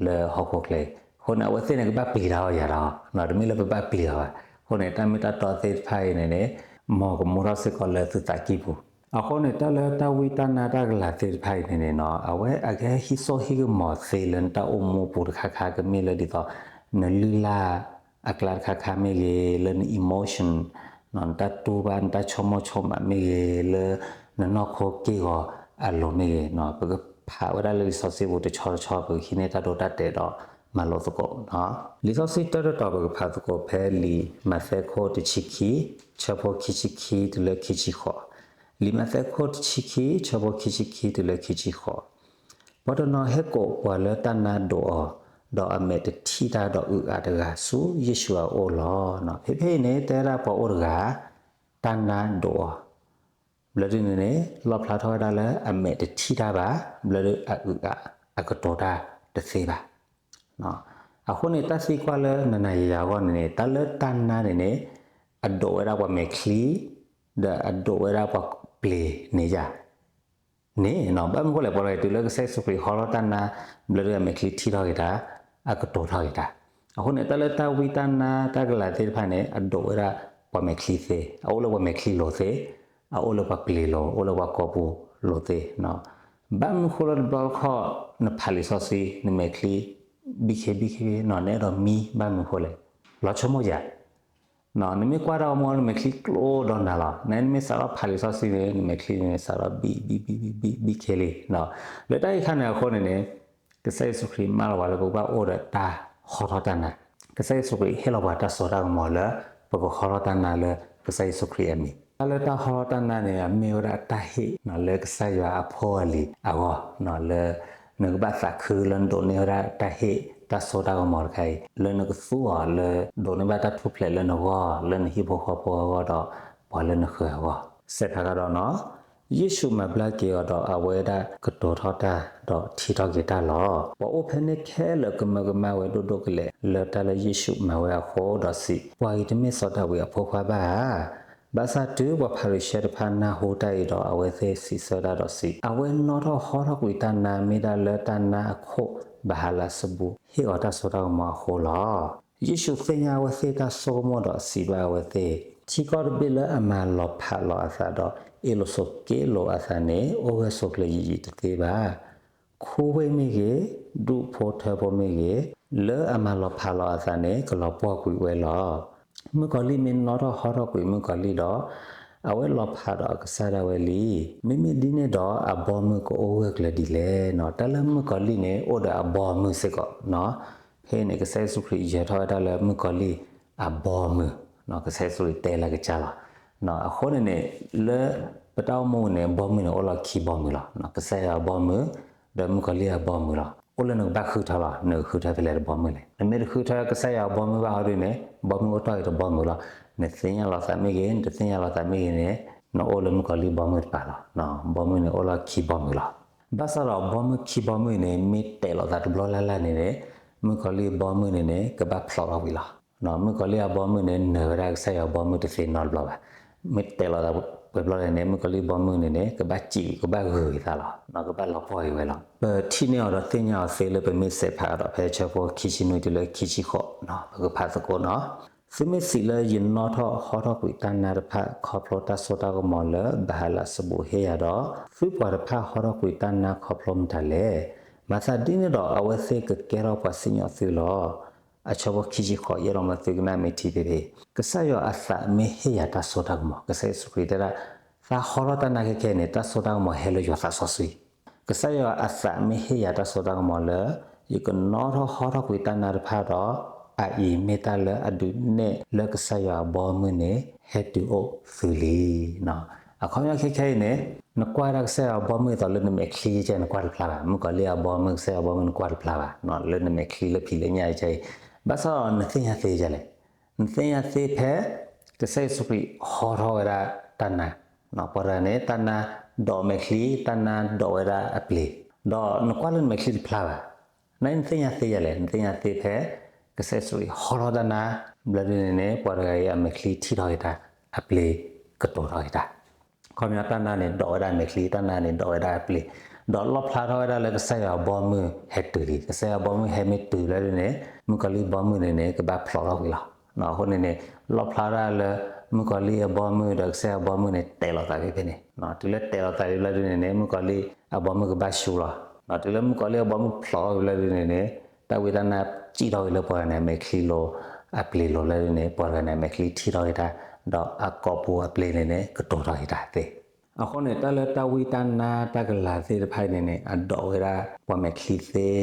လၢဟီၣ်ခိၣ်ချၢအံၤ အဃိန့ၣ် အဝဲသ့ၣ်န့ၣ် ကဘၣ်ပျံၤတၢ်အီၤယၤဒီး တမ့ၢ်လၢပဘၣ်ပျံၤအီၤဘၣ်. အဃိန့ၣ် တၢ်မ့ၢ်တၢ်တီသ့ၣ်တဖၣ်အံၤန့ၣ်န့ၣ် မ်ကမူထီၣ်စ့ၢ်ကီးလၢသုသးကံၢ်ပူၤ အဃိန့ၣ် တၢ်လၢတၢ်ဝံတၢ်နါတၢ်ကလၤသ့ၣ်တဖၣ်အံၤန့ၣ်န့ၣ်နီၤ အဝဲအကဟဲဟံးစိဟံးကမီၤသ့လၢနတၢ်အိၣ်မူပူၤတခါခါ ကမ့ၢ်လၢဒ်သိး နလုၢ်လၢ်အကျါတခါခါမ့ၢ်ဂ့ၤ လၢန emotion နတၢ်တူၢ်ဘၣ် နတၢ်ဆိကမိၣ်ဆိကမးမ့ၢ်ဂ့ၤ လၢနနီၢ်ခိက့ၢ်ဂီၤအလိၤမ့ၢ်ဂ့ၤ ပကဖးဝဲဒၣ်လၢလံာ်စီဆှံပူၤတဆီတဆီ ပကဟံးန့ၢ်တၢ်ဒိတၢ်တဲာ်ဒီးမၤလိသကိး လံာ်စီဆှံတၢတတီၤ ပကဖးသကိးဖဲလံာ်မးသဲခိၣ်တဆံခံ ဆၢဖိခံဆံခံတုၤလၢခံဆံဃိး, လံာ်မးသဲခိၣ်တဆံခံ ဆၢဖိခံဆံခံတုၤလၢခံဆံဃိး, ပှၤတနီၤဟဲကိးပှၤလၢတၢ်နါဒိးအီၤ, ဒီးအမဲာ်တထံၣ်တၢ်ဒီးအုးအးတဂၤဆူယ့ၣ်ၡူးအအိၣ်လီၤ. ဖဲဖဲအံၤန့ၣ် တဲဝဲဒၣ်ပှၤအိၣ်တဂၤ တၢ်နါဒိးအီၤ ဘျၢဒ်န့ၣ်န့ၣ် လီၣ်ဖျါထီၣ်ဝဲဒၣ်လၢအမဲာ်တထံၣ်တၢ်ဘၣ်, ဘျၢဒ်အအုးအးအကတိၤတၢ်တသ့ဘၣ်. အဃိန့ၣ် တၢ်သံကွၢ်လၢနၤနၤယၤယၤအဂီၢ်န့ၣ်န့ၣ် တၢ်လၢတၢ်နါန့ၣ်န့ၣ် အဒိးဝဲဒၣ်ပှၤမဲာ်ချံ, ဒီးအဒိးဝဲဒၣ်ပှၤပျ့ၤန့ၣ်ယၤ န့ၣ် ဘၣ်မနုၤဃိလဲၣ် ပှၤလီၤဂာ်တုၤလၢကစၢ်ယ့ၣ်ၡူးခရံာ်ဟီထီၣ်တၢ်နါ ဘျၢဒ်အမဲာ်ချံထံၣ်ထီၣ်က့ၤတၢ်, အကတိၤထီၣ်က့ၤတၢ်. အဃိန့ၣ် တၢ်လၢတၢ်ဝံတၢ်နါတၢ်ကလၤသ့ၣ်တဖၣ်န့ၣ် အဒိးဝဲဒၣ်ပှၤမဲာ်ချံသ့, အအိၣ်လၢပှၤမဲာ်ချံလိၤသ့, အအိၣ်လၢပှၤပျ့ၤလိၤ, အိၣ်လၢပှၤကိာ်ပူၤလိၤသ့. ဘၣ်မနုၤဃိလၢတဘျီတခီၣ် နဖးလံာ်စီဆှံ နမဲာ်ချံ ဘံခ့ဘံခ့နီၤ နအဲၣ်ဒိးမံဘၣ်မနုၤဃိလဲၣ်. လီၤဆိကမိၣ်ယၤ နမ့ၢ်ကွၢ်တၢ်ဂီၤမူ နမဲာ်ချံကျိဒီးနၤလီၤ. နမ့ၢ်စးထီၣ်ဖးလံာ်စီဆှံန့ၣ် နမဲာ်ချံန့ၣ် စးထီၣ်ဘံ ဘံ ဘံ ဘံ ဘံ ဘံခ့လံ. လၢတၢ်အံၤခါန့ၣ်အဃိန့ၣ်န့ၣ် ကစၢ်ယ့ၣ်ၡူးခရံာ်မၢလီၤပှၤလၢပကဘၣ်အိၣ်ဒီးတၢ်ဟီထီၣ်တၢ်နါ, ကစၢ်ယ့ၣ်ၡူးခရံာ်ဟ့ၣ်လီၤပှၤတၢ်စိတၢ်ကမီၤလၢ ပကဟီထီၣ်တၢ်နါလၢကစၢ်ယ့ၣ်ၡူးခရံာ်အမံၤ. တၢ်လၢတၢ်ဟီထီၣ်တၢ်နါန့ၣ် အမ့ၢ်ဝဲဒၣ်တၢ်ဟ့ၣ်လၢကစၢ်ယွၤအဖိအလံၤအဂီၢ်, လၢနကဘၣ်သးခုလၢနဒိးန့ၢ်ဝဲဒၣ်တၢ်ဟ့ၣ်တၢ်စိတၢ်ကမီၤတခါအံၤ လၢနကသူအီၤလၢဒိးန့ၢ်ဘၣ်တၢ်ထူၣ်ဖျဲးလၢနဂီၢ်, လၢနဟံၣ်ဖိဃီဖိအဂီၢ်ဒီး ပှၤလၢနဃၢၤအဂီၢ်. စဲးဖးကဒီးနီၤ ယ့ၣ်ၡူးမၤဘျါက့ၤအီၤဒီးအဝဲဒၣ်ကတိၤထီၣ်တၢ် ဒီးထံၣ်ထီၣ်က့ၤတၢ်လီၤ. ပှၤအိၣ်ဖဲန့ၣ်ခဲလၢာ်ကမၢကမၣ်ဝဲဒိၣ်ဒိၣ်ကလဲာ် လၢတၢ်လၢယ့ၣ်ၡူးမၤဝဲအဃိဒီးစံး, ပှၤအံၤတမ့ၢ်စီၤဒၤဝံးအဖိခွါဘၣ်ဧါ. ဘၣ်ဆၣ်တုၤပှၤဖၤရံၤၡဲတဖၣ်နၢ်ဟူတၢ်အံၤဒီး အဝဲသ့ၣ်စံးဆၢတၢ်ဒီးစံး, အဝဲနီၣ်ထီၣ်ဟီထီၣ်ကွံာ်တၢ်နါမ့ၢ်ဒၣ်လၢတၢ်နါအခိၣ်ဘၤဟလးစဘူၤဟ့ၣ်အီၤတၢ်စိတၢ်ကမီၤအဃိလီၤ. ယ့ၣ်ၡူးသ့ၣ်ညါအဝဲသ့ၣ်တၢ်ဆိကမိၣ်ဒီးစံးဘၣ်အဝဲသ့ၣ်, ထံကီၢ်တဘ့ၣ်လၢအမၤလီၤဖးလီၤအသးဒီးအ့ၣ်လိာ်ဆိးက့လိာ်အသးန့ၣ် အိၣ်ဂၢၢ်ဆိးကျၢၤယံာ်ယံာ်တသ့ဘၣ်. ခူဝ့ၢ်မ့ၢ်ဂ့ၤ, ဒူၣ်ဖိထၢဖိမ့ၢ်ဂ့ၤ, လၢအမၤလီၤဖးလီၤအသးန့ၣ် ကလီၤပှီၢ်ကွံာ်ဝဲလီၤ. မုၣ်ကီၤလံၢ်မ့ၢ်နီၣ်ထီၣ်ဟီထီၣ်ကွံာ်မုၣ်ကီၤလံၢ်ဒီး အဝဲလီၤဖးဒီးအကစၢ်ဒၣ်ဝဲလံ. မ့မ့ၢ်ဒ်န့ၣ်ဒီးအဘီမုၢ်ကအိၣ်ဂၢၢ်ကျၢၤဒ်လဲၣ်. တၢ်လၢမုၣ်ကီၤလံၢ်န့ၣ် အိၣ်ဒီးအဘီမုၢ်စ့ၢ်ကီး. ဖဲန့ၣ် ကစၢ်ယ့ၣ်ၡူးခရံာ်ယဲၤထီၣ်ဝဲဒၣ်လၢမုၣ်ကီၤလံၢ်အဘီမုၢ်, ကစၢ်ယ့ၣ်ၡူးခရံာ်တဲလၢကစၢ်လီၤ. အဃိန့ၣ်န့ၣ် လၢပတၢ်အိၣ်မူန့ၣ် ဘီမုၢ်န့ၣ်အိၣ်လီၤခံဘီမုၢ်လီၤ. ကစၢ်ယွၤအဘီမုၢ် ဒီးမုၣ်ကီၤလံၢ်အဘီမုၢ်လီၤ. အိၣ်လၢနကဘၣ်ဃုထၢလီၤ, နကဃုထၢဖဲလဲၣ်တဘီမုၢ်လဲၣ်. နမ့ၢ်တဃုထၢကစၢ်ယွၤအဘီမုၢ်ဘၣ်ဟီဒ်န့ၣ် ဘီမုၢ်အိၣ်တီၢ်အံၤတဘီမုၢ်လီၤ. နသ့ၣ်ညါလီၤသးမ့ၢ်ဂ့ၤ, နတသ့ၣ်ညါလီၤသးမ့ၢ်ဂ့ၤန့ၣ် နအိၣ်လၢမုၣ်ကီၤလံၢ်ဘီမုၢ်တပၤလီၤ. ဘီမုၢ်န့ၣ်အိၣ်လီၤခံဘီမုၢ်လီၤ. ဘၣ်ဆၣ်ဒီးဘီမုၢ်ခံဘီမုၢ်အံၤန့ၣ် မ့ၢ်တဲာ်လိာ်သးတဘျီလၢ်လၢ်န့ၣ်န့ၣ် မုၣ်ကီၤလံၢ်အဘီမုၢ်န့ၣ်န့ၣ် ကဘၣ်ဖျိးထီၣ်ဝံၤလီၤ. မုၣ်ကီၤလံၢ်အဘီမုၢ်န့ၣ် နၢၤဝဲဒၣ်ကစၢ်ယွၤအဘီမုၢ်တသ့နီတဘျီဘၣ်. မ့ၢ်တဲာ်လိာ်သးပှဲၤဘျီန့ၣ်န့ၣ် မုၣ်ကီၤလံၢ်အဘီမုၢ်န့ၣ်န့ၣ် ကဘၣ်စံၣ် ကဘၣ်ဂုၤက့ၤသးလီၤ. ကဘၣ်လီၤပှီၢ်က့ၤဝဲလီၤ. ပထံၣ်န့ၢ်အီၤဒီးသ့ၣ်ညါအီၤသ့လၢပမ့ၢ်စဲးဖးဒီးဖဲဆၢဖိခံဆံနွံတုၤလၢခံဆံဃိး, ပကဖးသကိးနီၤ. သုမ့ၢ်စံးလၢယနီၣ်ထီၣ်ဟီထီၣ်ကွံာ်တၢ်နါတဖၣ် ခီဖျိတၢ်စိတၢ်ကမီၤလၢဘၤဟလးစဘူၤဟ့ၣ်ယၤဒီး, သုပှၤတဖၣ်ဟီထီၣ်ကွံာ်တၢ်နါခီဖျိမတၤလဲၣ်. မၤသးဒ်န့ၣ်ဒီး အဝဲသ့ၣ်ကကဲထီၣ်ပှၤစံၣ်ညီၣ်သုလီၤ. အဆၢဖိခံဆံဃိး ယအဲၣ်ဒိးမၢသုကနၣ်မ့ၢ်ထံဖဲဖဲ, ကစၢ်ယွၤအသးမ့ၢ်ဟ့ၣ်ယၤတၢ်စိတၢ်ကမီၤ, ကစၢ်ယ့ၣ်ၡူးခရံာ်တဲဒၣ်, သးဟီထီၣ်တၢ်နါခဲခဲန့ၣ် တၢ်စိတၢ်ကမီၤဟဲလၢယွၤသးစီဆှံ. ကစၢ်ယွၤအသးမ့ၢ်ဟ့ၣ်ယၤတၢ်စိတၢ်ကမီၤလၢ ယကနီၣ်ထီၣ်ဟီထီၣ်ကွံာ်တၢ်နါတဖၣ်ဒီး, အအံၤမ့ၢ်တၢ်လၢအဒုးနဲၣ်လၢကစၢ်ယွၤအဘီမုၢ်န့ၣ် ဟဲတုၤအိၣ်သုလံ. အခီပညီခဲခဲအံၤန့ၣ်, နကွၢ်ဒၣ်ကစၢ်ယွၤအဘီမုၢ်အသိးလၢနမဲာ်ချံကဲ နကွၢ်တဖျါဘၣ်, မုၣ်ကီၤလံၢ်အဘီမုၢ် ကစၢ်ယွၤအဘီမုၢ်နကွၢ်တဖျါဘၣ်, လၢနမဲာ်ချံလၢဖံးလၢညၣ်ကဲအံၤ, ဘၣ်ဆၣ်ဒီးနသ့ၣ်ညါသ့ဒ်လဲၣ်. နသ့ၣ်ညါသ့ဖဲ ကစၢ်ယ့ၣ်ၡူးခရံာ်ဟီထီၣ်ဝဲဒၣ်တၢ်နါ, ပှၤတဂၤန့ၣ် တၢ်နါဒိးမဲာ်ချံ, တၢ်နါဒိးဝဲဒၣ်အပျ့ၤ, ဒီးနကွၢ်လၢနမဲာ်ချံတဖျါဘၣ်. နနသ့ၣ်ညါသ့ဒ်လဲၣ်, နသ့ၣ်ညါသ့ဖဲ ကစၢ်ယ့ၣ်ၡူးခရံာ်ဟီထီၣ်တၢ်နါဘျီဒ်န့ၣ်န့ၣ် ပှၤတဂၤအံၤအမဲာ်ချံထံၣ်ထီၣ်က့ၤတၢ်, အပျ့ၤကတိၤထီၣ်က့ၤတၢ်. အခီပညီတၢ်နါန့ၣ်ဒိးဝဲဒၣ်အမဲာ်ချံ, တၢ်နါန့ၣ်ဒိးဝဲဒၣ်အပျ့ၤ, ဒီးလီၣ်ဖျါထီၣ်ဝဲဒၣ်လၢကစၢ်ယွၤအဘီမုၢ်ဟဲတုၤလံ. ကစၢ်ယွၤအဘီမုၢ်ဟဲမ့ၢ်တုၤလၢဒ်န့ၣ်, မုၣ်ကီၤလံၢ်ဘီမုၢ်န့ၣ်န့ၣ် ကဘၣ်ဖျိးထီၣ်ကွံာ်လီၤ. အဃိန့ၣ်န့ၣ်, လီၣ်ဖျါဒၣ်လၢ မုၣ်ကီၤလံၢ်အဘီမုၢ်ဒီးကစၢ်ယွၤအဘီမုၢ်န့ၣ် တဲာ်လိာ်သးဖဲဖဲန့ၣ်, တုၤလၢတဲာ်လိာ်သးလံဘျီဒ်န့ၣ်န့ၣ် မုၣ်ကီၤလံၢ်အဘီမုၢ်ကဘၣ်ဆူလီၤ. တုၤလၢမုၣ်ကီၤလံၢ်အဘီမုၢ်ဖျိးထီၣ်လံဘျီဒ်န့ၣ်န့ၣ်, တၢ်ဝံတၢ်နါစံၣ်ထီၣ်က့ၤလၢပှၤတဂၤန့ၣ်အမဲာ်ချံလိၤ, အပျ့ၤလိၤလၢဒ်န့ၣ် ပှၤတဂၤန့ၣ်အမဲာ်ချံထံၣ်ထီၣ်က့ၤတၢ်, ဒီးအကိာ်ပူၤအပျ့ၤန့ၣ်န့ၣ် ကတိၤထီၣ်က့ၤတၢ်သ့. အဃိန့ၣ် တၢ်လၢတၢ်ဝံတၢ်နါတၢ်ကလၤသ့ၣ်တဖၣ်အံၤန့ၣ်န့ၣ် အဒိးဝဲဒၣ်ပှၤမဲာ်ချံသ့,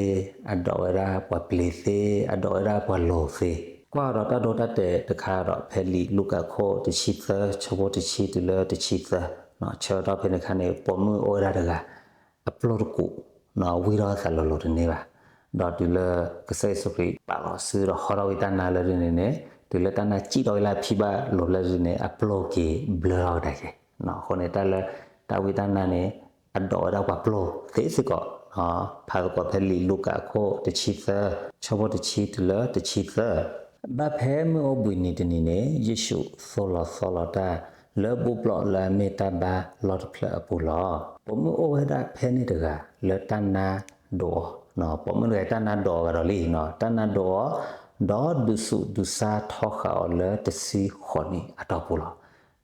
အဒိးဝဲဒၣ်ပှၤပျ့ၤသ့, အဒိးဝဲဒၣ်ပှၤလိၤသ့. ကွၢ်ဒီးတၢ်ဒိတၢ်တဲာ်တခါဒီး ဖဲလံာ်လူၤကၣ်ခိၣ်တဆံသၢ ဆၢဖိတဆံတုၤလၢတဆံသၢ, ဆၢကတီၢ်ဖဲန့ၣ်အခါန့ၣ် ပိာ်မုၣ်အိၣ်ဝဲဒၣ်တဂၤ, အပျိၢ်တကူး, ဝံထီၣ်အသးလိၤလိၤတန့ၢ်ဘၣ်. ဒီးတုၤလၢကစၢ်ယ့ၣ်ၡူးခရံာ်ပာ်လီၤစုဒီးဟီထီၣ်ဝံတၢ်နါလၢဒ်န့ၣ်န့ၣ်, တုၤလၢတၢ်နါစံၣ်ထီၣ်ဝံလၢအဖံဘၣ်လိၤလၢဒ်န့ၣ် အပျိၢ်က့ၤဘျၢထီၣ်ကဒါက့ၤ. အဃိန့ၣ် တၢ်လၢတၢ်ဝံတၢ်နါန့ၣ် အဒိးဝဲဒၣ်ပှၤပျိၢ်သ့စ့ၢ်ကီး. ဖးသကိးဖဲလံာ်လူၤကၣ်ခိၣ်တဆံသၢ ဆၢဖိတဆံတုၤလၢတဆံသၢ. ဘၣ်ဖဲမုၢ်အိၣ်ဘှံးနံၤတနံၤန့ၣ် ယ့ၣ်ၡူးသိၣ်လီၤသီလီၤတၢ် လၢဘူၣ်ဘျီၣ်လၢအမ့ၢ်တၢ်ဘါလီၢ်တဖျၢၣ်အပူၤလီၤ. ပိာ်မုၣ်အိၣ်ဝဲဒၣ်ဖဲန့ၣ်တဂၤ လၢတၢ်နါဒိးအီၤ, ပိာ်မုၣ်တဂၤအံၤတၢ်နါဒိးအီၤဂၤဒီးလံ, တၢ်နါဒိးအီၤ, ဒီးဒုးဆူးဒုးဆါထီဃာ်အီၤလၢတဆံဃိးနံၣ်အတီၢ်ပူၤလီၤ.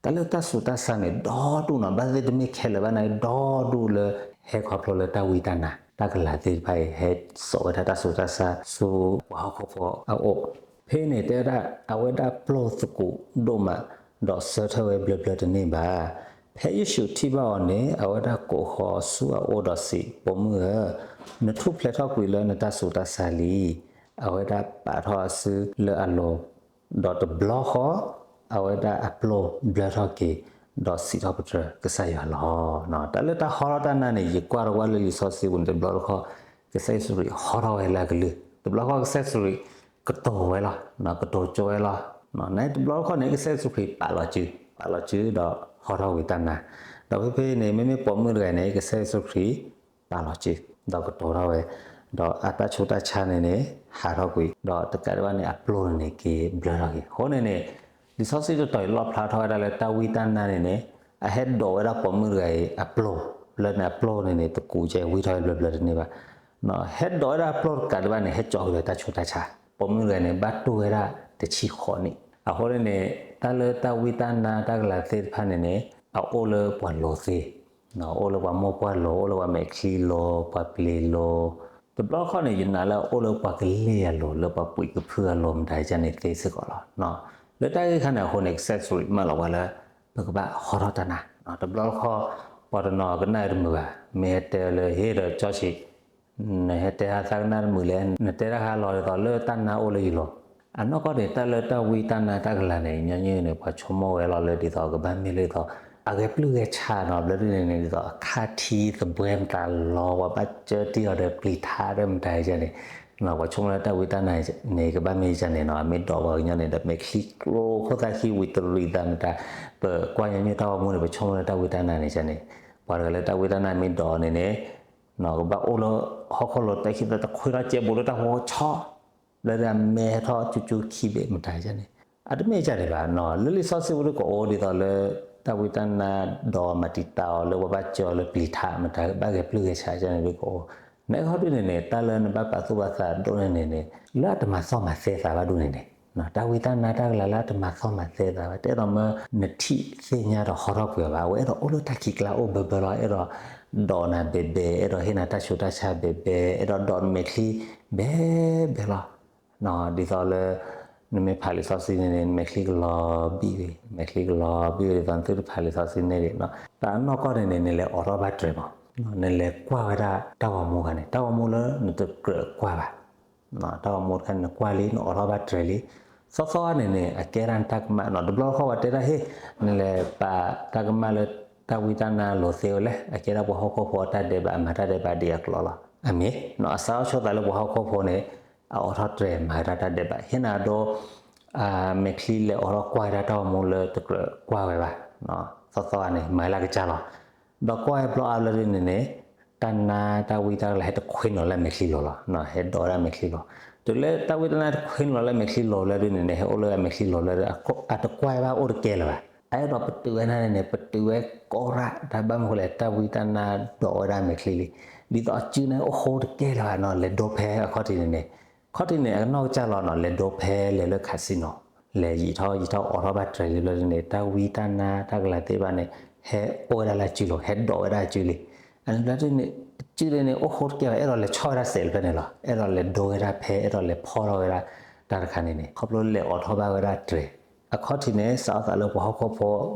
တၢ်လၢတၢ်ဆူးတၢ်ဆါန့ၣ် ဒီဒူၣ်နီၤ, ဘၣ်သ့ၣ်တမ့ၢ်ခဲလၢာ်ဘၣ်န့ၣ် ဒီဒူၣ်လၢဟဲခီဖျိလၢတၢ်ဝံတၢ်နါ, တၢ်ကလၤသ့ၣ်တဖၣ်အံၤ ဟဲစိာ်ဝဲဒၣ်တၢ်ဆူးတၢ်ဆါဆူပှၤဟီၣ်ခိၣ်ဖိအအိၣ်. ဖဲန့ၣ်တဲဝဲဒၣ် အဝဲဒၣ်ပျိၢ်သကူးဒိၣ်မး, ဒီးဆၢထၢၣ်ဝဲဘျၢဘျၢတန့ၢ်ဘၣ်. ဖဲယ့ၣ်ၡူးထံၣ်ဘၣ်အီၤန့ၣ် အဝဲဒၣ်ကိးဃီၤဆူအအိၣ်ဒီးစံး, ပိာ်မုၣ်ဧၢ, နထူၣ်ဖျဲးထီၣ်ကွံာ်လၢနတၢ်ဆူးတၢ်ဆါလံ. အဝဲဒၣ်ပာ်ထီၣ်အစုလၢအလိၤ, ဒီးတဘျီဃီ အဝဲဒၣ်အပျိၢ်ဘျၢထီၣ်က့ၤ, ဒီးစံးထီၣ်ပတြၢၤကစၢ်ယွၤလီၤ. တၢ်လၢတၢ်ဟီထီၣ်တၢ်နါန့ၣ် ယကွၢ်တကွၢ်လၢလံာ်စီဆှံပူၤန့ၣ် တဘျီတခီၣ် ကစၢ်ယ့ၣ်ၡူးခရံာ်ဟီထီၣ်ဝဲလၢအကလုၢ်, တဘျီတခီၣ်ကစၢ်ယ့ၣ်ၡူးခရံာ်ကတိၤဝဲလီၤ, ကတိၤကၠိဝဲလီၤ. နတဘျီတခီၣ်န့ၣ် ကစၢ်ယ့ၣ်ၡူးခရံာ်ပာ်လီၤစု, ပာ်လီၤစုဒီးဟီထီၣ်ဝံၤတၢ်နါ, ဒီးဖဲဖဲန့ၣ် မ့မ့ၢ်ပိာ်မုၣ်တဂၤန့ၣ် ကစၢ်ယ့ၣ်ၡူးခရံာ်ပာ်လီၤစု ဒီးကတိၤထီၣ်ဝဲ, ဒီးအတၢ်ဆူးတၢ်ဆါန့ၣ်န့ၣ် ဟးထီၣ်ကွံာ်, ဒီးတကးဒံးဘၣ်န့ၣ် အပျိၢ်န့ၣ်က့ၤဘျၢထီၣ်က့ၤ. အဃိန့ၣ်န့ၣ် လံာ်စီဆှံတတီၤအံၤလီၣ်ဖျါထီၣ်ဝဲဒၣ်လၢတၢ်ဝံတၢ်နါန့ၣ်န့ၣ် အဟဲဒိးဝဲဒၣ်ပိာ်မုၣ်တဂၤအံၤအပျိၢ်, လၢန့ၣ်အပျိၢ်န့ၣ်န့ၣ် တကူးကဲဝံထီၣ်ဘျၢဘျၢတန့ၢ်ဘၣ်. ဟဲဒိးဝဲဒၣ်အပျိၢ်တကးဒံးဘၣ်န့ၣ် ဟဲကၠီၤကွံာ်လၢတၢ်ဆူးတၢ်ဆါ, ပိာ်မုၣ်တဂၤန့ၣ် ဘၣ်တူၢ်ဝဲဒၣ်တဆံဃိးနံၣ်. အဃိန့ၣ်န့ၣ် တၢ်လၢတၢ်ဝံတၢ်နါတၢ်ကလၤသ့ၣ်တဖၣ်န့ၣ်န့ၣ် အအိၣ်လၢပှၤလိၤသ့, အိၣ်လၢပှၤမိၢ်ပှၢ်လိၤ, အိၣ်လၢပှၤမဲာ်ချံလိၤ, ပှၤပျ့ၤလိၤ, တဘျီတခီၣ်န့ၣ် ယနာ်လၢအအိၣ်လၢပှၤကလ့ၢ်အလိၤ, လၢပှၤပှ့ၤကဖုအလိၤမတၤဒ်န့ၣ်သ့စ့ၢ်ကီးလီၤ. လၢတၢ်ဂ့ၢ်ခါန့ၣ်အဃိန့ၣ် ကစၢ်ယ့ၣ်ၡူးခရံာ်မၢလီၤပှၤလၢ ပကဘၣ်ဟီထီၣ်တၢ်နါ, တဘျီတခီၣ် ပှၤတနီၤကနၣ်တမုာ်ဘၣ်, မ့ၢ်ဟဲတဲလၢဟ့ၣ်ဒီးကၠီဆံး နဟဲတဲဟါသးကနၣ်တမုာ်လဲၣ်, နတဲတၢ်ဟါလီၤဒ်သိးလၢတၢ်နါအိၣ်လၢယလိၤ. အနီၢ်ကီၢ်န့ၣ် တၢ်လၢတၢ်ဝံတၢ်နါတၢ်ကလၤန့ၣ် ညီနုၢ်န့ၣ် ပှၤဆိကမိၣ်ဝဲလီၤလၢဒ်သိးကဘၣ်မ့ၢ်လၢဒ်သိး အဂဲၤပျုၢ်ဂဲၤဆးနီၤ, ဘျၢဒ်န့ၣ်န့ၣ် ဒ်သိးအခါထံသဘှဲမတၤလီၤ, ပှၤဘၣ်ကၢတံၢ်အီၤဒီးပျံၤထးဒီးမတၤဒ်န့ၣ်, ပှၤဆိကမိၣ်လၢတၢ်ဝံတၢ်နါန့ၣ် ကဘၣ်မ့ၢ်ဒ်န့ၣ်နီၤ, အမ့ၢ်ဒိးပှၤကညီန့ၣ်ဒီး မဲာ်ချံကျိခိၣ်သၣ်ခံဝံၤတရံးသးမတၤ, ပကွၢ်ညီနုၢ်တၢ်ဂီၤမူန့ၣ် ပဆိကမိၣ်လၢတၢ်ဝံတၢ်နါန့ၣ်န့ၣ်, ပှၤတဂၤလၢတၢ်ဝံတၢ်နါမ့ၢ်ဒိးန့ၣ်န့ၣ် ကဘၣ်အိၣ်လၢဟီၣ်ခိၣ်လိၤ တၢ်ခံသတခွ့ထီၣ်ကဲဘူးလၢတၢ်ဖီခိၣ်ဆီ, လၢဒၣ်မဲာ်ဟဲထီၣ်ကၠူကၠူခံဘ့ၣ်မတၤဒ်န့ၣ်, အတမ့ၢ်ဒ်န့ၣ်ဘၣ်နီၤ, လၢလံာ်စီဆှံပူၤဒ်ကအိၣ်ဒ်သိးလၢ တၢ်ဝံတၢ်နါဒိးမၤတံာ်တာ်အီၤလၢပှၤဘၣ်စၢၤအီၤလၢပျံၤထးမတၤ ဘၣ်ဂဲၤပျုၢ်ဂဲၤဆးဒ်န့ၣ်ဒ်ကအိၣ်, နဟီဒ်န့ၣ်န့ၣ် တၢ်လၢနဘၣ်ပာ်သူၣ်ပာ်သးဒိၣ်န့ၣ်န့ၣ်န့ၣ် လၢအတမၤသီၣ်မၤသဲသးဘၣ်ဒ်န့ၣ်န့ၣ် တၢ်ဝံတၢ်နါတၢ်ကလၤလၢအတမၤသီၣ်မၤသဲသးဘၣ်, တအဲၣ်ဒိးမၢနထံၣ်သ့ၣ်ညါဒီးဟီထီၣ်ကွံာ်အီၤဘၣ်, အဝဲအဲၣ်ဒိးအိၣ်လၢတၢ်ခံးကျါအိၣ်ဘဲဘဲလီၤ, အဲၣ်ဒိးဒိးနၤဘဲဘဲ, အဲၣ်ဒိးဟ့ၣ်နၤတၢ်ဆူးတၢ်ဆါဘဲဘဲ, အဲၣ်ဒိးဒိးနမဲာ်ချံဘဲဘဲလီၤ. ဒ်သိးလၢ နမ့ၢ်ဖးလံာ်စီဆှံန့ၣ်န့ၣ် နမဲာ်ချံကလီၤဘံၣ်ဝံၤ, မဲာ်ချံကလီၤဘံၣ်ဝံၤ ဒ်သိးနသုတဖးလံာ်စီဆှံန့ၣ်ဒံး, တၢ်အနီၢ်ကီၢ်န့ၣ်န့ၣ် နလဲၤအိးထီၣ်ဘၣ်တြဲၤမး, နလဲၤကွၢ်ဝဲဒၣ်တၢ်ဂီၤမူခါန့ၣ် တၢ်ဂီၤမူလၢနတကြၢးကွၢ်ဘၣ် တၢ်ဂီၤမူတခါန့ၣ် နကွၢ်လံ နအိးထီၣ်ဘၣ်တြဲၤလံ, သီသီန့ၣ်န့ၣ် အကဲဒၣ်နတၢ်ကမၣ်နီၤ, တဘျီဃီပှၤတဲတၢ်ဟ့ၣ် နလဲၤပာ်တၢ်ကမၣ်လၢတၢ်ဝံတၢ်နါလိၤသ့ဝဲလဲၣ်, အကဲဒၣ်ပှၤဟီၣ်ခိၣ်ဖိအတၢ်ဒဲးဘး အမၤတၢ်ဒဲးဘးဒ်အကျိၤလီၤ. အမ့ၢ်နီၤ အစးထီၣ်ဆိသးလၢပှၤဟီၣ်ခိၣ်ဖိန့ၣ် အအိးထီၣ်တြဲၤမၤဝဲဒၣ်တၢ်ဒဲးဘး, ဟ့ၣ်နၤဒိ မဲာ်ချံလဲၤအိးထီၣ်ကွၢ်ဝဲဒၣ်တၢ်ဂီၤမူလၢတကြၢးကွၢ်ဝဲဘၣ်, သီသီန့ၣ် မၤလၢကစၢ်လီၤ. ဒီးကွၢ်ဝဲဘျီအါဘျီဒ်န့ၣ်န့ၣ် တၢ်နါတၢ်ဝံတၢ်ကလၤဟဲတခွ့နီၤလၢအမဲာ်ချံလိၤလီၤ, ဟဲဒိးဝဲဒၣ်အမဲာ်ချံလိၤ, တုၤလၢတၢ်ဝံတၢ်နါတခွ့နီၤလၢအမဲာ်ချံလိၤ ဘျီဒ်န့ၣ်န့ၣ် ဟဲအိၣ်လၢအမဲာ်ချံလိၤလၢ အတကွၢ်ဝဲဘၣ်အိၣ်တကဲလၢၤဘၣ်, အအဲၣ်ဒိးပတုာ်ဝဲဒၣ်န့ၣ်န့ၣ် ပတုာ်ဝဲကိးရၣ် တၢ်ဘၣ်မနုၤဃိလဲၣ် တၢ်ဝံတၢ်နါဒိးဝဲဒၣ်အမဲာ်ချံလံ, ဒ်သိးအစုန့ၣ်အိၣ်ဃိတကဲလၢၤဘၣ်နီၤ, လဲၤဒိဖဲအခီၣ်ထံးန့ၣ်န့ၣ် ခီၣ်ထံးန့ၣ် အကနီၢ်ကစၢ်လီၤနီၤ, လဲၤဒိဖဲလဲၤလၢ casino လဲၤယံာ်ထီၣ်ယံာ်ထီၣ်အိးထီၣ်ဘၣ်တြဲၤလံဘျီဒ်န့ၣ် တၢ်ဝံတၢ်နါတၢ်ကလၤသ့ၣ်တဖၣ်န့ၣ် ဟဲအိၣ်ဝဲဒၣ်လၢအစုလိၤ ဟဲဒိးဝဲဒၣ်အစုလံ, အန့ၣ်ဘျီဒ်န့ၣ် အစုဒ်န့ၣ် အိၣ်ဃိတကဲဘၣ် အဲၣ်ဒိးလဲၤဆီၣ်ဝဲဒၣ်စဲးလၢဖဲန့ၣ်လီၤ, အဲၣ်ဒိးလဲၤဒိဝဲဒၣ်ဖဲ အဲၣ်ဒိးလဲၤဖီၣ်ထီၣ်ဝဲဒၣ်တၢ်တခါန့ၣ်န့ၣ် ခီဖျိလဲၤအိးထီၣ်ဘၣ်ဝဲဒၣ်တြဲၤ အခီၣ်ထံးန့ၣ် စးထီၣ်သးလၢပှၤဟီၣ်ခိၣ်ဖ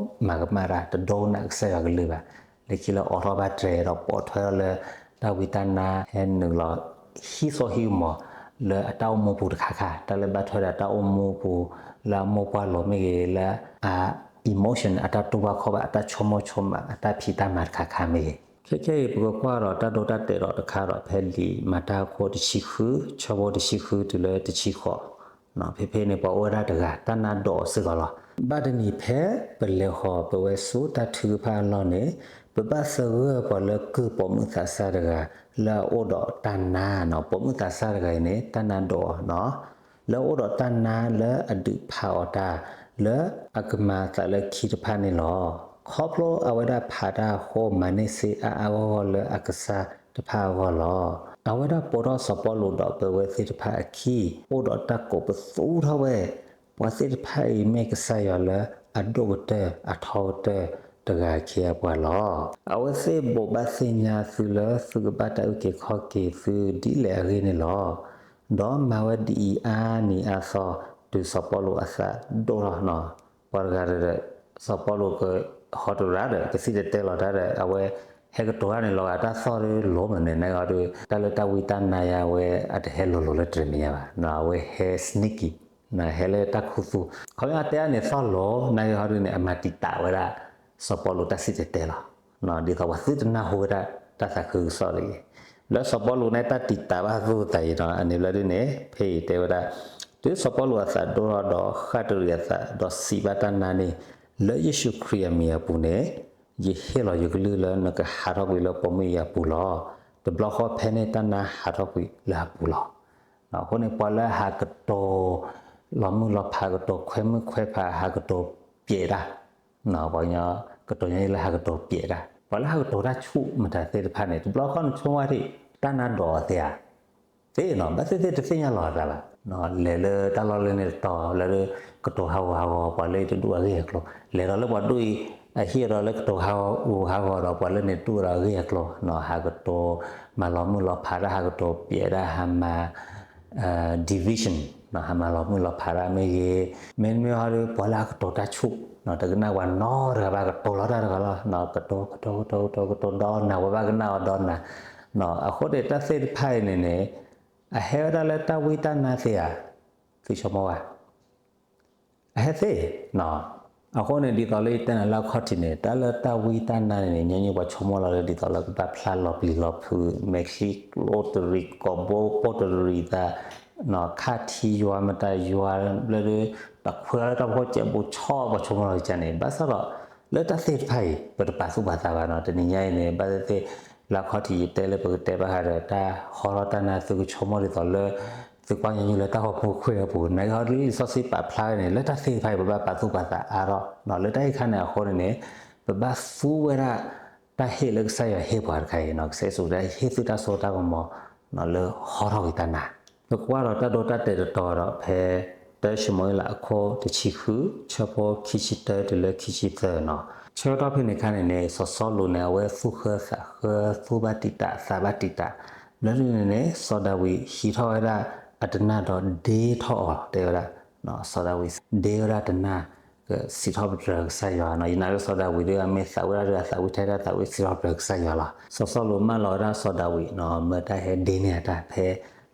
ိမၤကမၣ်တၢ် တဒိကနၣ်ကစၢ်ယွၤကလုၢ်ဘၣ်, လၢခံလၢအိးထီၣ်ဘၣ်တြဲၤဒီးပိာ်ထွဲထီၣ်လၢ တၢ်ဝံတၢ်နါဟဲနုာ်လီၤ ဟံးစိဟံးကမီၤ လၢအတၢ်အိၣ်မူပူၤတခါခါ တၢ်လၢဘၣ်ထွဲဒီးတၢ်အိၣ်မူပူၤ လၢအမိၢ်ပှၢ်လိၤမ့ၢ်ဂ့ၤ လၢအ emotion အတၢ်တူၢ်ဘၣ်ခီၣ်ဘၣ် အတၢ်ဆိကမိၣ်ဆိကမး အတၢ်ဖံးတၢ်မၤတခါခါမ့ၢ်ဂ့ၤ, ခဲခဲအံၤ ပကကွၢ်ဒီးတၢ်ဒိတၢ်တဲာ်ဒီးတခါဒီး ဖဲလံာ်မၤတၢ်အခိၣ်တဆံဃု ဆၢဖိတဆံဃုတုၤလၢတဆံဃိး ဖဲဖဲန့ၣ် ပှၤအိၣ်ဝဲဒၣ်တဂၤ တၢ်နါဒိးအီၤစ့ၢ်ကီးလီၤ. ဘၣ်တနံၤဖဲပလဲၤဃီၤပဝဲဆူတၢ်ထုကဖၣ်အလီၢ်န့ၣ် ပဘၣ်သဂၢၢ်ပှၤလၢကုၢ်ပိာ်မုၣ်သးစၢ်တဂၤ လၢအအိၣ်ဒီးတၢ်နါနီၤ, ပိာ်မုၣ်သးစၢ်တဂၤအံၤန့ၣ် တၢ်နါဒိးအီၤနီၤ, လၢအအိၣ်ဒီးတၢ်နါလၢအဒုးဖးအီၤတၢ် လၢအကမၤသးလၢခံတဖၣ်န့ၣ်လီၤ. ခီဖျိအဝဲဒၣ်ဖးတၢ်အဃိ မၤန့ၢ်စ့အါအါဂီၢ်ဂီၢ်လၢအကစၢ်တဖၣ်အဂီၢ်လီၤ. အဝဲဒၣ်ပိာ်ထီၣ်စီၤပီလူးဒီးပဝဲသ့ၣ်တဖၣ်အခံ, အိၣ်ဒီးတၢ်ကိးပသူထီၣ်ဝဲ ပှၤသ့ၣ်တဖၣ်အံၤမ့ၢ်ကစၢ်ယွၤလၢအဒိၣ်ကတၢၢ်အထီကတၢၢ်တဂၤအခ့အပှၤလီၤ. အဝဲသ့ၣ်ဘိးဘၣ်သ့ၣ်ညါသုလၢ သုကဘၣ်တၢ်အုၣ်က့ၤခီၣ်က့ၤသုဒ်လဲၣ်အဂ့ၢ်န့ၣ်လီၤ. ဒီးမၤဝဲဒ်အံၤအါနံၤအါသီ တုၤစီၤပီလူးအသးဒိၣ်ထီၣ်နီၤ, ပှၤတဂၤဒီး စီၤပီလူးက ဟီတရၣ်ဒီး ကသံၣ်တဲၤတဲလီၤတၢ်ဒီး အဝဲဟဲကတိၤတၢ်န့ၣ် လီၤဂာ်တၢ်သီၣ်ဒီးလိၤမးန့ၣ် နဂီၢ်ဒီး တၢ်လၢတၢ်ဝံတၢ်နါယါဝဲ အတဟဲလိၤလိၤလၢတရံးမဲာ်ညါဘၣ်, အဝဲဟဲ sneaky, ဟဲလၢတၢ်ခူသူၣ်, ခီဖျိအတဲအန့ၣ်သီၣ်လိၤ နဂီၢ်ဟီဒုန့ၣ် အမၤတံာ်တာ်ဝဲဒၣ် စီၤပီလူးတၢ်စံၣ်တဲၤတဲလီၤ, ဒ်သိးပှၤသုတနၢ်ဟူဝဲဒၣ် တၢ်သးခုကစီၣ်တဂ့ၤ. လၢစီၤပီလူးန့ၣ် တၢ်တံာ်တာ်ဘၣ်သူၣ်သးအံၤဒီး အန့ၣ်ဘျီဒုန့ၣ် ဖဲအံၤတဲဝဲဒၣ်, တုၤစီၤပီလူးအသးဒိၣ်ထီၣ်ဒီး ဃၣ်တရံးအသး ဒီးစံးဘၣ်တၢ်နါန့ၣ်, လၢယ့ၣ်ၡူးခရံာ်အမံၤအပူၤန့ၣ်, ယဟ့ၣ်လီၤယကလုၢ်လၢနကဟးထီၣ်ကွံာ်လၢပိာ်မုၣ်အံၤအပူၤလီၤ. တဘျီဃီဖဲန့ၣ်တၢ်နါဟးထီၣ်ကွံာ်လၢအပူၤလီၤ. အဃိန့ၣ် ပှၤလၢဟးကတိၤ လီၤမုၢ်လီၤဖး ကတိၤခွဲမုၣ်ခွဲဖး ဟးကတိၤပျဲးတၢ်, ပှၤကညီ ကတိၤညီလၢဟးကတိၤပျဲးတၢ်, ပှၤလၢဟးကတိၤတၢ်ဆူၣ်မတၤသ့ၣ်တဖၣ်န့ၣ် တဘျီဃီနဆိကမိၣ်ထံၣ် တၢ်နါဒိးအီၤသ့ဧါ, သ့နီၤ ဘၣ်သ့ၣ်သ့ၣ်တသ့ၣ်ညါလီၤအသးဘၣ်, လဲၤလၢတၢ်လီၢ်လၢန့ၣ်တတီၤလၢ ကတိၤဟးဂီၤဟးဂီၤ ပှၤလၢတဒူၣ်အဂ့ၢ်အကျိၤ, လဲၤဒီးလၢပှၤဒူၣ်အံၤ အဟံၣ်ဒီးလၢကတိၤဟးဂီၤဟးဂီၤဒီး ပှၤလၢန့ၣ်တဒူၣ်ဒီးအဂ့ၢ်အကျိၤ, ဟးကတိၤ မၤလီၤမုၢ်လီၤဖးတၢ် ဟးကတိၤပျဲးတၢ် ဟးမၤ division, ဟးမၤလီၤမုၢ်လီၤဖးတၢ်မ့ၢ်ဂ့ၤ, မ့တမ့ၢ်ဟီဒီး ပှၤလၢအကတိၤတၢ်ဆူၣ်, တကနၣ်ပှၤနီတဂၤဘၣ် ကတိၤလီၤတၢ်တဂၤလီၤ, ကတိၤ ကတိၤ ကတိၤ ကတိၤ ကတိၤဒီးနၤ ပှၤဘၣ်ကနၣ်အီၤဒီးနၤ, အဃိန့ၣ် တၢ်သ့ၣ်တဖၣ်အံၤန့ၣ်န့ၣ် အဟဲဝဲဒၣ်လၢတၢ်ဝံတၢ်နါသ့ဧါ, သုဆိကမိၣ်ဘၣ် အဟဲသ့, အဃိန့ၣ် ဒ်သိးလၢယတဲနၤလၢအခီၣ်ထံးန့ၣ် တၢ်လၢတၢ်ဝံတၢ်နါန့ၣ်န့ၣ် ညီနုၢ်ပှၤဆိကမိၣ်လီၤလၢ ဒ်သိးလၢကဘၣ်ဖျါလီၤပျံၤလီၤဖုး မဲာ်ချံကျိတရံး ကိာ်ဘိပိၢ်တရံးသး, ခါထံယွၤမတၤယွၤ ဘျၢဒု တခွဲးလၢတၢ်ဖီခိၣ်ကဲးဘူးဆီ ပှၤဆိကမိၣ်လီၤကန့ၣ် ဘၣ်ဆၣ်ဒီး လၢတၢ်သ့ၣ်တဖၣ်အံၤ ပတပာ်သူၣ်ပာ်သးဘၣ်နီၤ တနံၤညါအံၤန့ၣ် ဘၣ်သ့ၣ်သ့ၣ် လၢအခီၣ်ထံးယတဲလၢပကတဲဘၣ်ဃးဒီး တၢ်ဟီထီၣ်တၢ်နါ သုကဆိကမိၣ်ဒ်သိးလၢ သုကွၢ်ညီနုၢ်လၢတၢ်ဂီၤမူခွဲးအပူၤ နာ်က့ဟီဒုလံာ်စီဆှံပာ်ဖျါဝဲန့ၣ် လၢတၢ်သ့ၣ်တဖၣ်အံၤ ပဘၣ်ပာ်သူၣ်ပာ်သးအါထီၣ်, လၢတၢ်အံၤခါန့ၣ် အဃိန့ၣ်န့ၣ် ပဘၣ်သူဝဲဒၣ် တၢ်ဟ့ၣ်လၢကစၢ်ယွၤဟ့ၣ်ပှၤတခါအံၤနီၤ ကစၢ်ယ့ၣ်ၡူးတၢ်ဟ့ၣ်သုတၢ်စိတၢ်ကမီၤ လၢဟီထီၣ်က့ၤတၢ်နါ, ပကွၢ်ဒီးတၢ်ဒိတၢ်တဲာ်တတီၤဒီး ဖဲ တၢၡမူၤအ့လးအခိၣ်တဆံဃု ဆၢဖိခံဆံတၢတုၤလၢခံဆံသၢနီၤ, ဆၢကတီၢ်ဖဲန့ၣ်ခါန့ၣ်န့ၣ် စီၤစီလူးန့ၣ် အဝဲသူၣ်ဃၢသးဃၢ သူၣ်ဘၣ်တံာ်တာ် သးဘၣ်တံာ်တာ်, ဘျီဒုန့ၣ်န့ၣ် စီၤဒၤဝံးဟံးထီၣ်ဝဲဒၣ်အတနၢ်ဒီးဒ့ထီၣ်အီၤ တဲဝဲဒၣ်, စီၤဒၤဝံးဒ့ဝဲဒၣ်တနၢ် ကစံးထီၣ်ပတြၢၤကစၢ်ယွၤနီၤ, ယနာ်လၢစီၤဒၤဝံးဒုး အမ့ၢ်သးဝံၣ်တၢ်ဒုး အသးဝံၣ်ထဲဒၣ်သးဝံၣ်စံးထီၣ်ပတြၢၤကစၢ်ယွၤလီၤ. စီၤစီလူးမၢလီၤဝဲဒၣ်စီၤဒၤဝံးနီၤ မၢတၢ်ဟဲဒ့န့ၢ်အတၢ်ဖဲ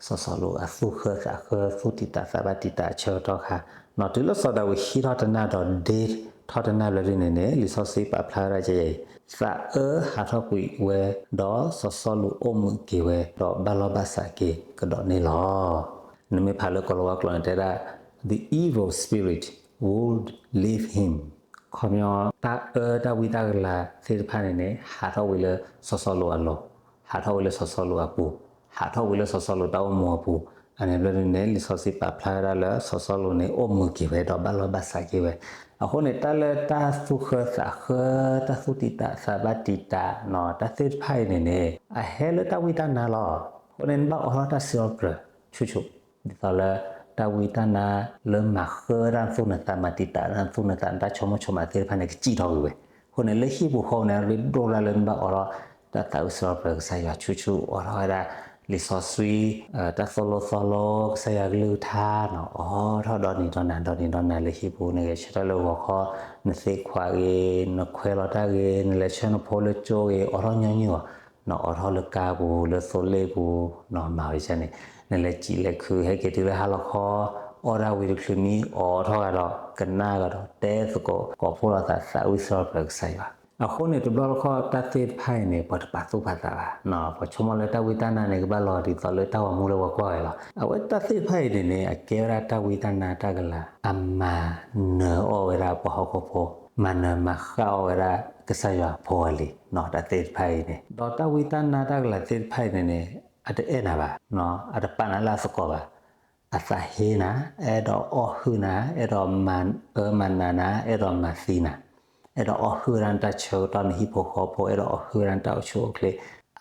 စီၤစီလူးအသူၣ်ဃၢသးဃၢ သူၣ်တံာ်တာ်သးဘၣ်တံာ်တာ် အဆၢကတီၢ်ခါနီၤ, တုၤလၢစီၤဒၤဝံးဟံးထီၣ်တနၢ်ဒီးဒ့ထီၣ်တနၢ်ဘျီဒုန့ၣ်န့ၣ် လံာ်စီဆှံပာ်ဖျါဝဲဒၣ်ကဲအံၤ, သးအၢဟးထီၣ်ကွံာ်ဝဲ ဒီးစီၤစီလူးအိၣ်မုာ်က့ၤဝဲ ဒီးဘၣ်လီၢ်ဘၣ်စးက့ၤကဒီးန့ၣ်လီၤ. နမ့ၢ်ဖးလၢကီၤလၤဝါကျိာ်န့ၣ် တဲဒၣ် the evil spirit would leave him, ခီပညီ တၢ်အၢတၢ်ဝံတၢ်ကလၤသ့ၣ်တဖၣ်န့ၣ်န့ၣ် ဟးထီၣ်ဝံၤလၢစီၤစီလူးအလိၤ, ဟးထီၣ်ဝံၤလၢစီၤစီလူးအပူၤ, ဟးထီၣ်ဝံၤလၢစီၤစီလူးတၢ်အိၣ်မူအပူၤ, အန့ၣ်ဘျီဒုန့ၣ် လံာ်စီဆှံပာ်ဖျါဝဲဒၣ်လၢစီၤစီလူးန့ၣ် အိၣ်မုာ်က့ၤဝဲဒီးဘၣ်လီၢ်ဘၣ်စးက့ၤဝဲ, အဃိန့ၣ် တၢ်လၢတၢ်သူၣ်ဃၢသးဃၢ တၢ်သူၣ်တံာ်တာ်သးဘၣ်တံာ်တာ်နီၤ တၢ်သ့ၣ်တဖၣ်အံၤန့ၣ်န့ၣ် အဟဲလၢတၢ်ဝံတၢ်နါလီၤ. အဃိန့ၣ် နဘၣ်အိးထီၣ်တၢ်စံးထီၣ်ပတြၢၤဆူၣ်ဆူၣ် ဒ်သိးလၢ တၢ်ဝံတၢ်နါလၢမၤဃၢဝဲဒၣ်နသူၣ်နသး မၤတံာ်တာ်ဝဲဒၣ်နသူၣ်နသး နတၢ်ဆိကမိၣ်ဆိကမးသ့ၣ်တဖၣ်န့ၣ် ကစံၣ်ထီၣ်ကွံာ်ဝဲ, အဃိန့ၣ် လၢဟံၣ်ပူၤဃီန့ၣ် ရ့ဒိၣ်ဒၣ်လၢနဘၣ်အိးထီၣ် တၢ်သးဝံၣ်စံးထီၣ်ပတြၢၤကစၢ်ယွၤဆူၣ်ဆူၣ် အိးထီၣ်ဝဲဒၣ် လံာ်စီဆှံ တၢ်သိၣ်လိသီလိ ကစၢ်ယွၤကလုၢ်ကထါနီၤ အိးထီၣ်ဒီနံၤဒီနၤ ဒီနံၤဒီနၤလၢဟံၣ်ပူၤ နဂဲၤဆၢထၢၣ်လၢဂီၤခီ နသ့ခွးဂ့ၤ နခွဲးလီၤတၢ်ဂ့ၤ နလဲၤဆၢနဖိလၢကၠိဂ့ၤ အိးထီၣ်ညီနုၢ်အီၤ နအိးထီၣ်လၢကါပူၤ လၢသိလ့ၣ်ပူၤ နမၤဝဲန့ၣ် နလဲၤစံးလဲၤခု ဟဲက့ၤတုၤလၢဟါလီၤခီ အီၣ်ဒၣ်ဝံၤတချုးမံ အိးထီၣ်ဂၤဒီး ကနၣ်ဂၤဒီး တဲသကိး ကိးဖှိၣ်လိာ်သးသးဝံၣ်စံးထီၣ်ပတြၢၤကစၢ်ယွၤ အဃိန့ၣ် တဘျီတခီၣ်တၢ်သ့ၣ်တဖၣ်အံၤန့ၣ် ပှၤတပာ်သူၣ်ပာ်သးဘၣ်, ပှၤဆိကမိၣ်လၢတၢ်ဝံတၢ်နါန့ၣ် ကဘၣ်လီၤဒ်သိးလၢတၢ်ဂီၤမူလၢပှၤကွၢ်ဝဲလီၤ. အဝဲတၢ်သ့ၣ်တဖၣ်အံၤန့ၣ်န့ၣ် အကဲဝဲဒၣ်တၢ်ဝံတၢ်နါတၢ်ကလၤ အမၤနၢၤအီၣ်ဝဲဒၣ်ပှၤဟီၣ်ခိၣ်ဖိ, မၤနၢၤမၤဃၣ်အီၣ်ဝဲဒၣ်ကစၢ်ယွၤဖိအလံၤနီၤ တၢ်သ့ၣ်တဖၣ်အံၤန့ၣ်, ဒီးတၢ်ဝံတၢ်နါတၢ်ကလၤသ့ၣ်တဖၣ်အံၤန့ၣ်န့ၣ် အတအဲၣ်နၤဘၣ်, အတပာ်နၤလၢအသကိးဘၣ် အသးဟ့နၤ, အဲၣ်ဒိးအီၣ်ဟုၣ်နၤ, အဲၣ်ဒိးမၤအၢမၤနးနၤ, အဲၣ်ဒိးမၤသံနၤ, အဲၣ်ဒိးအီၣ်ဟုၣ်ဝဲဒၣ်နတၢ်ဆၢကတီၢ် နဟံၣ်ဖိဃီဖိ, အဲၣ်ဒိးအီၣ်ဟုၣ်ဝဲဒၣ်နတၢ်အိၣ်ဆူၣ်အိၣ်ချ့,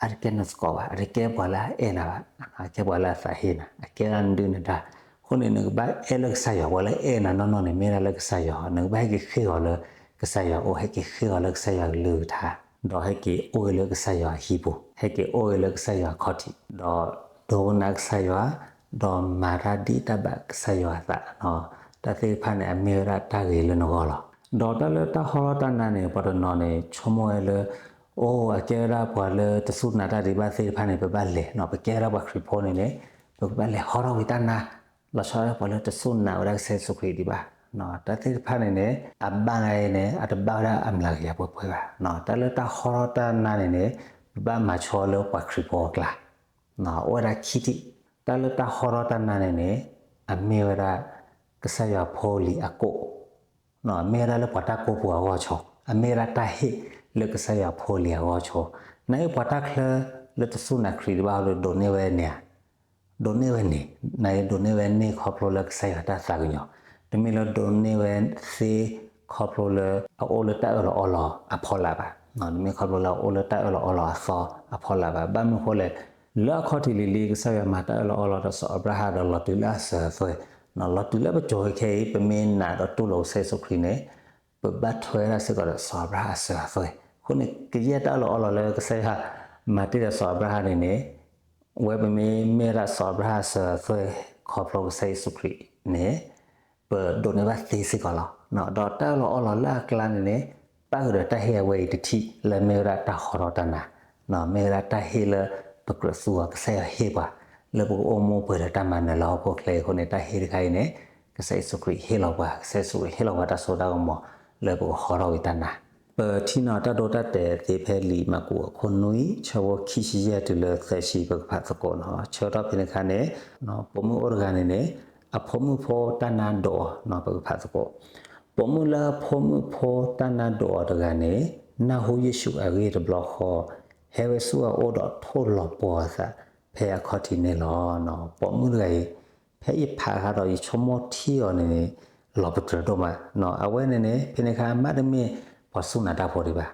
အတကဲနသကိးဘၣ်, အတကဲပှၤလၢအအဲၣ်နၤဘၣ်, အကဲပှၤလၢအသးဟ့နၤ, အကဲဒၣ်နဒုၣ်နဒါ, အဃိန့ၣ် နကဘၣ်အဲၣ်လၢကစၢ်ယွၤ, ပှၤလၢအအဲၣ်နၤနီၢ်နီၢ်န့ၣ် မ့ၢ်ဒၣ်လၢကစၢ်ယွၤ, နကဘၣ်ဟဲက့ၤဃ့ၢ်ဂီၤလၢကစၢ်ယွၤအိၣ်, ဟဲက့ၤဃ့ၢ်ဂီၤလၢကစၢ်ယွၤကလုၢ်ကထါ ဒီးဟဲက့ၤအိၣ်ဂ့ၤလၢကစၢ်ယွၤအဟံၣ်ပူၤ, ဟဲက့ၤအိၣ်ဂ့ၤလၢကစၢ်ယွၤအခီၣ်ထံး, ဒီးဒိကနၣ်ကစၢ်ယွၤ, ဒီးမၤတၢ်ဒ်တၢ်ဘၣ်ကစၢ်ယွၤအသး, တၢ်သ့ၣ်တဖၣ်န့ၣ် အမ့ၢ်ဝဲဒၣ်တၢ်ဂ့ၤလၢနဂီၢ်လီၤ. ဒီးတၢ်လၢတၢ်ဟီထီၣ်တၢ်နါန့ၣ် ပှၤတနီၤန့ၣ် ဆိကမိၣ်ဝဲလၢ အိၣ် အကဲဝဲဒၣ်ပှၤလၢတစူၢ်နာ်တၢ်ဒံးဘၣ်သ့ၣ်တဖၣ်န့ၣ် ပဘၣ်လဲၤနီၤ, ပကဲဝဲဒၣ်ပှၤခရံာ်ဖိန့ၣ်န့ၣ် ပကဘၣ်လဲၤဟီထီၣ်ကွံာ်တၢ်နါ, လီၤဆီဒၣ်ပှၤလၢတစူၢ်နာ်ဝဲဒၣ်ကစၢ်ယ့ၣ်ၡူးခရံာ်ဒံးဘၣ်. တၢ်သ့ၣ်တဖၣ်န့ၣ်န့ၣ် အဘၣ်န့ၣ် အတဘၣ်ဝဲဒၣ်အမျးကယၤပှဲၤပှဲၤဘၣ်. တၢ်လၢတၢ်ဟီထီၣ်တၢ်နါန့ၣ်န့ၣ် ပဘၣ်မၤဆိလၢပှၤခရံာ်ဖိအကျါ အိၣ်ဝဲဒၣ်ခံထံၣ်. တၢ်လၢတၢ်ဟီထီၣ်တၢ်နါန့ၣ်န့ၣ် အမ့ၢ်ဝဲဒၣ် ကစၢ်ယွၤဖိလံၤအကိၣ်, အမ့ၢ်ဝဲဒၣ်လၢပှၤတၢ်ကိၢ်ပူၤအဂီၢ်ဆိ, အမ့ၢ်ဝဲဒၣ်တၢ်ဟ့ၣ်လၢကစၢ်ယွၤဖိလံၤအဂီၢ်ဆိ, နာ်က့ပှၤတၢ်ချၢလၢတစူၢ်နာ်ခရံာ်ဒံးဘၣ်ဒီး ဒိးန့ၢ်ဝဲန့ၣ်ဧါ, ဒိးန့ၢ်ဝဲန့ၣ်, နာ်က့ဒိးန့ၢ်ဝဲန့ၣ်ခီဖျိလၢကစၢ်ယွၤတၢ်သးကညီၤ, တမ့ၢ်လၢဒိးန့ၢ်ဝဲသ့ခီဖျိလၢအအိၣ်လၢတၢ်အၢၣ်လီၤအီလီၤအဖီလာ်ဘၣ်, တမ့ၢ်ခီဖျိလၢအအိၣ်လၢတၢ်အၢၣ်လီၤအီလီၤအသီအဖီလာ်ဘၣ်. ဘၣ်မနုၤဃိလဲၣ်, လၢအခီၣ်ထံးလံၤလံၤ ကစၢ်ယွၤမၤတၢ်အၢၣ်လီၤအီလီၤဒီးစီၤအၤဘြၤဟၣ်ဒီးလီၤတုၤလၢအစၢၤအသွဲၣ်, လီၤတုၤလၢပစိၤခဲအံၤ ပမ့ၢ်နာ်ဒီးတူၢ်လိာ်ကစၢ်ယ့ၣ်ၡူးခရံာ်န့ၣ် ပဘၣ်ထွဲဒၣ်စ့ၢ်ကီးဒီးစီၤအၤဘြၤဟၣ်အစၢၤအသွဲၣ်. အဃိန့ၣ် ကယဲၢ်တၢ်အၢၣ်လီၤအီလီၤလၢကစၢ်ယွၤမၤတ့ၢ်ဒီးစီၤအၤဘြၤဟၣ်န့ၣ်န့ၣ် ဝဲပမ့ၢ်မ့ၢ်ဝဲဒၣ်စီၤအၤဘြၤဟၣ်အစၢၤအသွဲၣ်ခီဖျိကစၢ်ယ့ၣ်ၡူးခရံာ်န့ၣ် ပဒိးန့ၢ်ဘၣ်သ့စ့ၢ်ကီးလီၤ. ဒီးတၢ်အၢၣ်လီၤအီလီၤလၢအကျါန့ၣ်န့ၣ် ပၣ်ဃုာ်ဒီးတၢ်ဟ့ၣ်အဝဲအံၤတထံၣ်လၢမ့ၢ်ဝဲဒၣ်တၢ်ဟီထီၣ်တၢ်နါ, မ့ၢ်ဝဲဒၣ်တၢ်ဟ့ၣ်လၢပကြၢးသူအီၤ ကစၢ်ယွၤဟ့ၣ်ပှၤ လၢပကအိၣ်မူပှဲၤဒီးတၢ်မၤနၢၤလၢဟီၣ်ခိၣ်ချၢအံၤအဃိန့ၣ် တၢ်ဟ့ၣ်တခါအံၤန့ၣ် ကစၢ်ယ့ၣ်ၡူးခရံာ်ဟ့ၣ်လီၤပှၤ, ကစၢ်ယ့ၣ်ၡူးခရံာ်ဟ့ၣ်လီၤပှၤတၢ်စိတၢ်ကမီၤလၢပကဟီထီၣ်ကွံာ်တၢ်နါ. ပထံၣ်န့ၢ်တၢ်ဒိတၢ်တဲာ်သ့ဖဲလံာ်မၢ်ကူးအခိၣ်နွံ ဆၢဖိခံဆံယဲၢ်တုၤလၢသၢဆံ ပကဖးသကိးနီၤ. ဆၢကတီၢ်ဖဲန့ၣ်အခါန့ၣ် ပိာ်မုၣ်အိၣ်တဂၤန့ၣ်န့ၣ် အဖိမုၣ်ဖိတၢ်နါဒိးအီၤနီၤ, ပကဖးသကိး. ပိာ်မုၣ်လၢအဖိမုၣ်ဖိတၢ်နါဒိးအီၤတဂၤန့ၣ် နၢ်ဟူယ့ၣ်ၡူးအဂ့ၢ်တဘျီဃီ ဟဲဝဲဆူအအိၣ်ဒီးထိၣ်လီၤပှီၤအသးဖဲအခီၣ်ထံးန့ၣ်လီၤ. ပိာ်မုၣ်တဂၤအံၤ ဖဲယဖးဃးဒီးယဆိကမိၣ်ထံအီၤန့ၣ်န့ၣ် လီၤပတြၢၤဒိၣ်မး. အဝဲန့ၣ်န့ၣ် ဖဲန့ၣ်အခါ မ့တမ့ၢ်ပှၤစူၢ်နာ်တၢ်ဖိဒံးဘၣ်.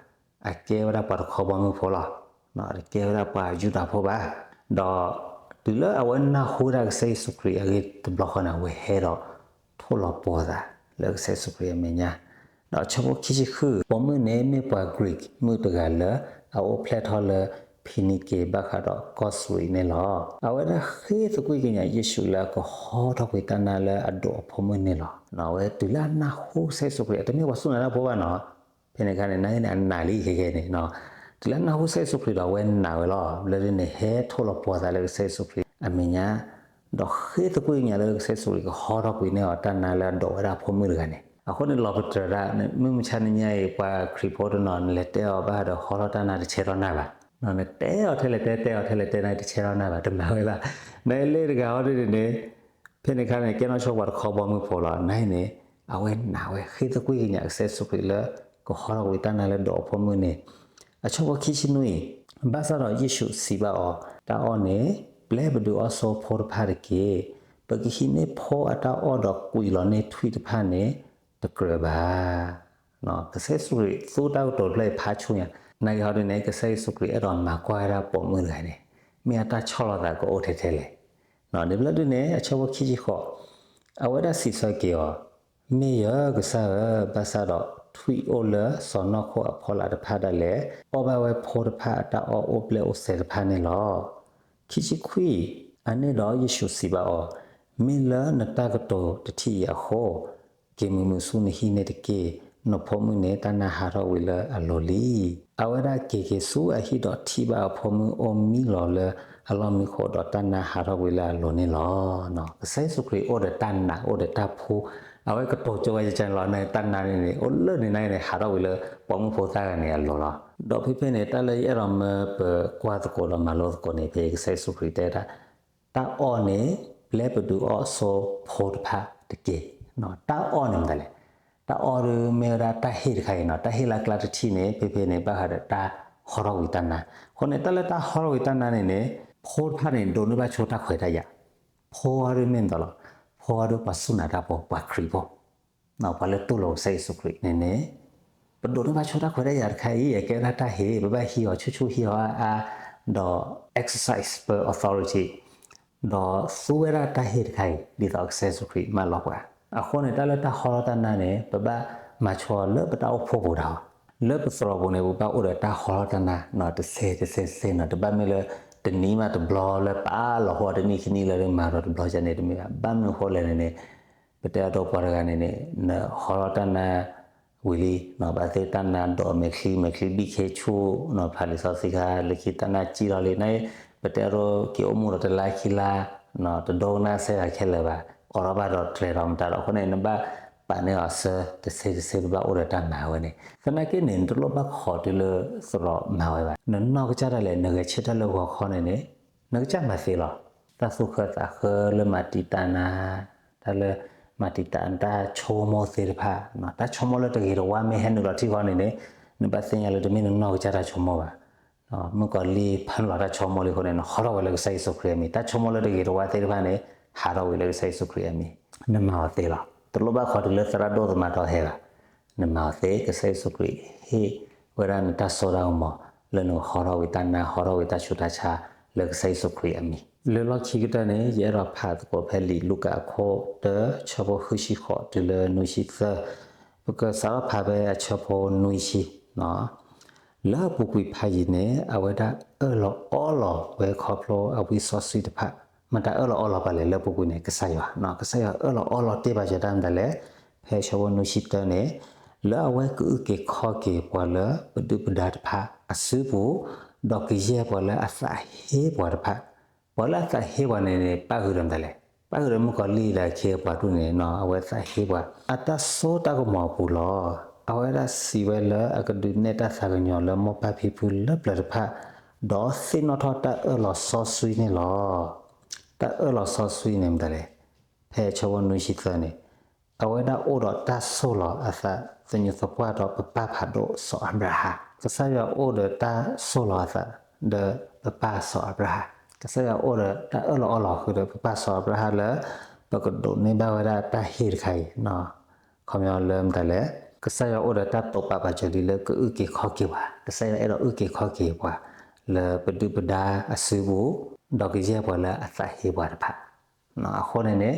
အကဲဝဲဒၣ်ပှၤတခီဘီမုၢ်ဖိလီၤ. တကဲဝဲဒၣ်ပှၤယူဒၤဖိဘၣ်. ဒီးတုၤလၢအဝဲနၢ်ဟူဝဲဒၣ်ကစၢ်ယ့ၣ်ၡူးခရံာ်အဂ့ၢ်တဘျီဃီန့ၣ် အဝဲဟဲဒီးထိၣ်လီၤပှီၤသးလၢကစၢ်ယ့ၣ်ၡူးခရံာ်အမဲာ်ညါ. ဒီးဆၢဖိခံဆံဃု ပိာ်မုၣ်န့ၣ်မ့ၢ်ပှၤ Greek မုၣ်တဂၤလၢ အအိၣ်ဖျဲၣ်ထီၣ်လၢ ဖံနံက့ၤ ဘၣ်ဃးဒီးကီၢ်စူရံးန့ၣ်လီၤ. အဝဲဒၣ်ဃ့သကွံၢ်ကညးယ့ၣ်ၡူးလၢအကဟီထီၣ်ကွံာ်တၢ်နါလၢအဒိးအဖိမုၣ်န့ၣ်လီၤ. အဝဲတုၤလၢအနၢ်ဟူကစၢ်ယ့ၣ်ၡူးခရံာ် အတမ့ၢ်ပှၤစူၢ်နာ်တၢ်ဖိဘၣ်နီၤ. ဖဲန့ၣ်အခါန့ၣ် နာ်က့န့ၣ် အနာ်လံခဲကဲန့ၣ်. တုၤလၢအနၢ်ဟူကစၢ်ယ့ၣ်ၡူးခရံာ်ဒီးအဝဲနာ်ဝဲလီၤ. ဘျီဒ်န့ၣ် ဟဲထိၣ်လီၤပှီၤသးလၢကစၢ်ယ့ၣ်ၡူးခရံာ်အမဲာ်ညါ ဒီးဃ့သကွံၢ်ကညးလၢကစၢ်ယ့ၣ်ၡူးခရံာ်ကဟီထီၣ်ကွံာ်န့ၢ်အီၤတၢ်နါလၢအဒိးဝဲဒၣ်အဖိမုၣ်တဂၤန့ၣ်. အဃိန့ၣ်လီၤပတြၢၤဒၣ် မုၢ်မဆါတနံၤညါအံၤ ပှၤခရံာ်ဖိတနီၤ နလဲၤတဲအီၤဘၣ်ဃးဒီးဟီထီၣ်တၢ်နါတဆဲထီၣ်နၢ်ဘၣ်. နတဲအီၤထဲလဲၣ်တဲ တဲအီၤထဲလဲၣ်တဲ နတဆဲထီၣ်နၢ်ဘၣ် တမၤဝဲဘၣ်. နလ့တဂၤဟီဒ်န့ၣ်န့ၣ် ဖဲန့ၣ်အခါန့ၣ် ကဲနီၣ်ဆိပှၤတခီဘီမုၢ်ဖိလီၤ. နာ်က့န့ၣ် အဝဲနာ်ဝဲဃ့သကွံၢ်ကညးကစၢ်ယ့ၣ်ၡူးခရံာ်လၢ ကဟီထီၣ်ကွံာ်တၢ်နါလၢဒိးအဖိမုၣ်န့ၣ်. အဆၢဖိခံဆံနွံ ဘၣ်ဆၣ်ဒီးယ့ၣ်ၡူးစံးဘၣ်အီၤ, တၢ်အီၣ်န့ၣ် ပျဲပဒုးအီၣ်ဆိဖိတဖၣ်တက့ၢ်. ပကဟံးန့ၢ်ဖိအတၢ်အီၣ်ဒီးကွံာ်လီၤန့ၢ်ထွံၣ်တဖၣ်န့ၣ် တကြၢးဘၣ်. ကစၢ်ယ့ၣ်ၡူးခရံာ်သူတၢ်ကတိၤတဖျၢၣ်အံၤဖးဆူညါ, နာ်က့ဟီဒ်န့ၣ် ကစၢ်ယ့ၣ်ၡူးခရံာ်အဲၣ်ဒိးမၤကွၢ်ဝဲဒၣ်ပိာ်မုၣ်တဂၤန့ၣ် မ့ၢ်အတၢ်ဆီၣ်လီၤသးကအိၣ်ထဲထဲလဲၣ်. န့ၣ်ဘျီဒ်န့ၣ် အဆၢဖိခံဆံဃိး အဝဲဒၣ်စံးဆၢက့ၤအီၤ, မ့ၢ်ယကစၢ်ဧၢ, ဘၣ်ဆၣ်ဒီးထွံၣ်အိၣ်လၢစီၢ်နီၤခိၣ်အဖီလာ်တဖၣ်ဒၣ်လဲာ် အီၣ်ဘၣ်ဝဲဖိတဖၣ်အတၢ်အီၣ်အိၣ်ဘျဲၣ်အိၣ်စဲၤတဖၣ်န့ၣ်လီၤ. ခံဆံခွံ အန့ၣ်ဒီးယ့ၣ်ၡူးစံးဘၣ်အီၤ, မ့ၢ်လၢနတၢ်ကတိၤတထံၣ်အံၤအဃိ, က့ၤမုာ်မုာ်ဆူနဟံၣ်န့ၣ်တက့ၢ်. နဖိမုၣ်န့ၣ်တၢ်နါဟးထီၣ်ကွံာ်လၢအလိၤလံ. အဝဲဒၣ်က့ၤက့ၤဆူအဟံၣ်ဒီးထံၣ်ဘၣ်အဖိမုၣ်အိၣ်မံလီၤလၢအလီၢ်မံဃိးဒီးတၢ်နါဟးထီၣ်ကွံာ်လၢအလိၤန့ၣ်လီၤ. ကစၢ်ယ့ၣ်ၡူးခရံာ်အိၣ်ဒီးတၢ်နာ် အိၣ်ဒီးတၢ်ဖှူ, အဝဲကတိၤကၠိဝဲယကန့ၣ်လီၤ. တၢ်နါန့ၣ်န့ၣ် အိၣ်လၢန့ၣ်နာ်က့န့ၣ် ဟးထီၣ်ကွံာ်လၢပိာ်မုၣ်ဖိသၣ်ဂၤန့ၣ်အလိၤလီၤ. ဒီးဖဲဖဲန့ၣ် တၢ်လၢယအဲၣ်ဒိးမၢပကွၢ်သကိးဒီးမၤလိသကိးန့ၣ် ဖဲကစၢ်ယ့ၣ်ၡူးခရံာ်တဲဒၣ် တၢ်အီၣ်န့ၣ် ပျဲပဒုးအီၣ်ဆိဖိတဖၣ်တက့ၢ်. တၢ်အီၣ်န့ၣ်မတၤလဲၣ်. တၢ်အီၣ်ဒ်မ့ၢ်ဝဲဒၣ်တၢ်ဟ့ၣ်တခါအံၤနီၤ, တၢ်ဟ့ၣ်လၢအကျါတထံၣ်န့ၣ် ဖဲဖဲန့ၣ် ဘၣ်ဃးဒီးတၢ်ဟီထီၣ်ကွံာ်တၢ်နါ. အဃိန့ၣ် တၢ်လၢတၢ်ဟီထီၣ်ကွံာ်တၢ်နါန့ၣ်န့ၣ် ဖိတဖၣ်န့ၣ် ဒိးန့ၢ်ဘၣ်ဆိတၢ်ခွဲးတၢ်ယာ်, ဖိအီၤဒ်မ့ၢ်မတၤလီၤ. ဖိအီၤဒ်ပှၤစူၢ်နာ်တၢ်ဖိ ပှၤခရံာ်ဖိ ပှၤလၢတူၢ်လိာ်ကစၢ်ယ့ၣ်ၡူးခရံာ်န့ၣ်န့ၣ် ပဒိးန့ၢ်ဘၣ်ဆိတၢ်ခွဲးတၢ်ယာ်တခါအံၤ အကဲဝဲဒၣ်တၢ်ဟ့ၣ် ပဘၣ်ဟံးအီၤဆူၣ်ဆူၣ်ဟံးအီၤအါအါ ဒီး exercise ပ authority ဒီးသူဝဲဒၣ်တၢ်ဟ့ၣ်တခါအံၤ ဒ်သိးကစၢ်ယ့ၣ်ၡူးခရံာ်မၢလီၤပှၤ. အဃိန့ၣ် တၢ်လၢတၢ်ဟီထီၣ်တၢ်နါန့ၣ် ပဘၣ်မၤဆိအီၤလၢပတၢ်အိၣ်ဖှိၣ်ပူၤတၢ်အီၤ, လၢပသရိာ်ပူၤန့ၣ် ပဘၣ်အိၣ်ဒီးတၢ်ဟီထီၣ်တၢ်နါ တစဲးတစဲးတစဲးနီၤ, တဘၣ်မ့ၢ်လၢတနံၤမးတဘျီလၢပာ်လီၤဟိတနံၣ်ခံနံၣ်လၢမၤဒီးတဘျီန့ၣ် တမ့ၢ်ဘၣ်. ဘၣ်မနုၤဃိလဲၣ်န့ၣ်န့ၣ် ပတဲအဒိပှၤတဂၤန့ၣ်န့ၣ် နဟီထီၣ်တၢ်နါ ဝံၤလံ, ဘၣ်သ့ၣ်တၢ်နါဒိးမဲာ်ချံ မဲာ်ချံဘံၣ်ခ့ဆူၣ်, ဖးလံာ်စီဆှံခါ လၢခံတၢ်နါစံၣ်ထီၣ်လံ, န ပတဲအဒိ က့ၤအိၣ်မူဒီးတလါခံလါ, တဒိကနၣ်စဲဂၤခဲလၢာ်ဘၣ်, အိးထီၣ်ဘၣ်ဒီးတြဲၤထီၣ်မတၤဒီး အဃိန့ၣ် နဘၣ်ပာ်န့ၢ်အီၤဆၢ တဆ့တဆ့ ပဘၣ်အိၣ်ဒီးတၢ်မၤဝဲန့ၣ်, သနာ်က့န့ၣ် နတလိၣ်ဘၣ်ခိးတုၤလၢသရိာ်မၤဝဲဘၣ်, နနီၢ်ကစၢ်ဒၣ်လဲာ် နဂဲၤဆၢထၢၣ်လၢဂီၤခီန့ၣ်န့ၣ် နကစၢ်မၤသ့လီၤ. တၢ်သူၣ်ဃၢသးဃၢလၢမၤတံာ်တာ်နၤ, တၢ်လၢ မၤတံာ်တာ်နတၢ်ဆိကမိၣ်သ့ၣ်တဖၣ်, တၢ်ဆိကမိၣ်လၢတဂ့ၤတဝါမ့ၢ်ဟဲနုာ်လီၤထံဃီန့ၣ်န့ၣ်, နဘၣ်သ့ၣ်ညါလၢတမ့ၢ်နနီၢ်ကစၢ်တၢ်ဆိကမိၣ်ဘၣ်. မုၣ်ကီၤလံၢ်ဖၢနုာ်လီၤတၢ်ဆိကမိၣ်လံအဃိန့ၣ် နဟီထီၣ်ဝဲလၢကစၢ်ယ့ၣ်ၡူးခရံာ်အမံၤ, တၢ်ဆိကမိၣ်လၢတဂ့ၤတဝါသ့ၣ်တဖၣ်န့ၣ် ဟးထီၣ်ဝံၤလၢကစၢ်ယ့ၣ်ၡူးခရံာ်အမံၤ, နမၤအီၤသ့လီၤ. တလိၣ်ဘၣ်ခိးတုၤလၢသရၣ်ဒိၣ်သမါထီၣ်ဟဲဘၣ်, နမၤအီၤသ့, ကစၢ်ယ့ၣ်ၡူးခရံာ်ဟ့ၣ်ဝဲဒၣ်နတၢ်စိတၢ်ကမီၤ လၢနကဟီထီၣ်ဝံၤတၢ်နါ ဟီထီၣ်ဝံၤတၢ်ဆူးတၢ်ဆါ လၢကစၢ်ယ့ၣ်ၡူးခရံာ်အမံၤ. လၢလီၢ်ခံကတၢၢ်န့ၣ် ယအဲၣ်ဒိးဖးသကိးဖဲလံာ်လူၤကၣ်အခိၣ်တၢ ဆၢဖိဃုဆံဃိးတုၤလၢနွံဆံသၢ, ပကစးထီၣ်ဖးဖဲအဆၢဖိနွံဆံ လၢအပူၤကွံာ်ဖးယံာ်န့ၣ် အဝဲဒၣ်အၢၣ်လီၤအီလီၤဝဲခီဖျိအဝံစီဆှံတဖၣ်, မတၤအၢၣ်လီၤအီလီၤပှၤလဲၣ် လၢပူၤကွံာ်န့ၣ် ကစၢ်ယွၤ, ကစၢ်ယွၤအၢၣ်လီၤအီလီၤတ့ၢ်ဘၣ်ယၤတၢ်မတၤလဲၣ်, ဖဲဆၢဖိနွံဆံတၢန့ၣ်, လၢအဝဲကအုၣ်က့ၤခီၣ်က့ၤပှၤလၢပဒုၣ်ပဒါတဖၣ်အစုပူၤ, ဒီးကယဲၢ်ပှၤလၢအသးဟ့ပှၤတဖၣ်, ပှၤလၢအသးဟ့ပှၤန့ၣ်န့ၣ် ပၣ်ဃုာ်ဒီးမတၤလဲၣ်, ပၣ်ဃုာ်ဒီးမုၣ်ကီၤလံၢ်ဒီးအခ့အပှၤဒူၣ်န့ၣ် အဝဲသးဟ့ပှၤ အတၢ်စိတၢ်ကမီၤအပူၤလီၤ. အဝဲဒၣ်စံးဝဲလၢအကဒုးနဲၣ်တၢ်သးကညီၤလၢမိၢ်ပၢ်ဖံဖုလၢပျၢၤတဖၣ်, ဒီးသ့ၣ်နီၣ်ထီၣ်တၢ်အၢၣ်လီၤစီဆှံန့ၣ်လီၤ. တၢ်အၢၣ်လီၤစီဆှံန့ၣ်မတၤလဲၣ်, ဖဲဆၢဖိနွံဆံသၢန့ၣ်, အဝဲဒၣ်အိၣ်ဒီးတၢ်ဆိၣ်လီၤအသး သညူးသပှၢ်ဒီးပပၢ်ဖးဒိၣ်စီၤအၤဘြၤဟၣ်, ကစၢ်ယွၤအိၣ်ဒီးတၢ်ဆိၣ်လီၤအသး ဒီးပပၢ်စီၤအၤဘြၤဟၣ်, ကစၢ်ယွၤအိၣ်ဒီးတၢ်အၢၣ်လီၤအီလီၤဃုာ်ဒီးပပၢ်စီၤအၤဘြၤဟၣ်လၢ ပကဒိးန့ၢ်ဘၣ်ဝဲဒၣ်တၢ်ဟ့ၣ်တခါအံၤ, ခီပညီလၢမတၤလဲၣ်, ကစၢ်ယွၤအိၣ်ဒီးတၢ်တိာ်ပာ်ပာ်စၢၤလံလၢကအုၣ်က့ၤခီၣ်က့ၤပှၤ, ကစၢ်ယွၤအဲၣ်ဒိးအုၣ်က့ၤခီၣ်က့ၤပှၤ လၢပဒုၣ်ပဒါအစုပူၤ, ဒီးကယဲၢ်ပှၤလၢအသးဟ့ပှၤတဖၣ် အဃိန့ၣ်န့ၣ်,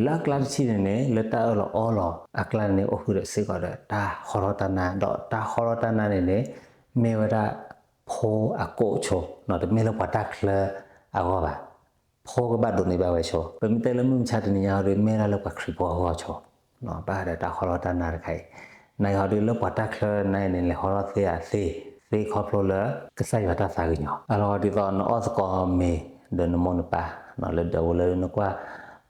လၢအကျါတထံၣ်န့ၣ်န့ၣ် လၢတၢ်အၢၣ်လီၤအီလီၤအကျါန့ၣ်န့ၣ် အိၣ်ဃုာ်ဒီးစ့ၢ်ကီးဒီးတၢ်ဟီထီၣ်တၢ်နါ, ဒီးတၢ်ဟီထီၣ်တၢ်နါန့ၣ်န့ၣ် မ့ၢ်ဝဲဒၣ်ဖိအကိၣ်ဆိ, တမ့ၢ်လၢပှၤတၢ်ချၢအဂီၢ်ဘၣ်. ဖိကဘၣ်ဒိးန့ၢ်ဘၣ်ဝဲဆိ, ပမ့ၢ်တဲလၢမုၢ်မဆါတနံၤညါဟီဒီး မ့ၢ်ဒၣ်လၢပှၤခရံာ်ဖိအဂီၢ်ဆိ, ဘၣ်ဃးဒီးတၢ်ဟီထီၣ်တၢ်နါတခါအံၤ, နာ်က့ဟီဒီးလၢပှၤတၢ်ချၢနာ်အံၤန့ၣ် လဲၤဟီထီၣ်သ့ဧါသ့, သ့ခီဖျိလၢ ကစၢ်ယွၤတၢ်သးကညီၤ, အလီၢ်ဒ်သိးနအီၣ်သကိးမ့ၤ ဒီးနမိၢ်နပၢ်, လၢဒၢးဝဲလၢနကွၢ်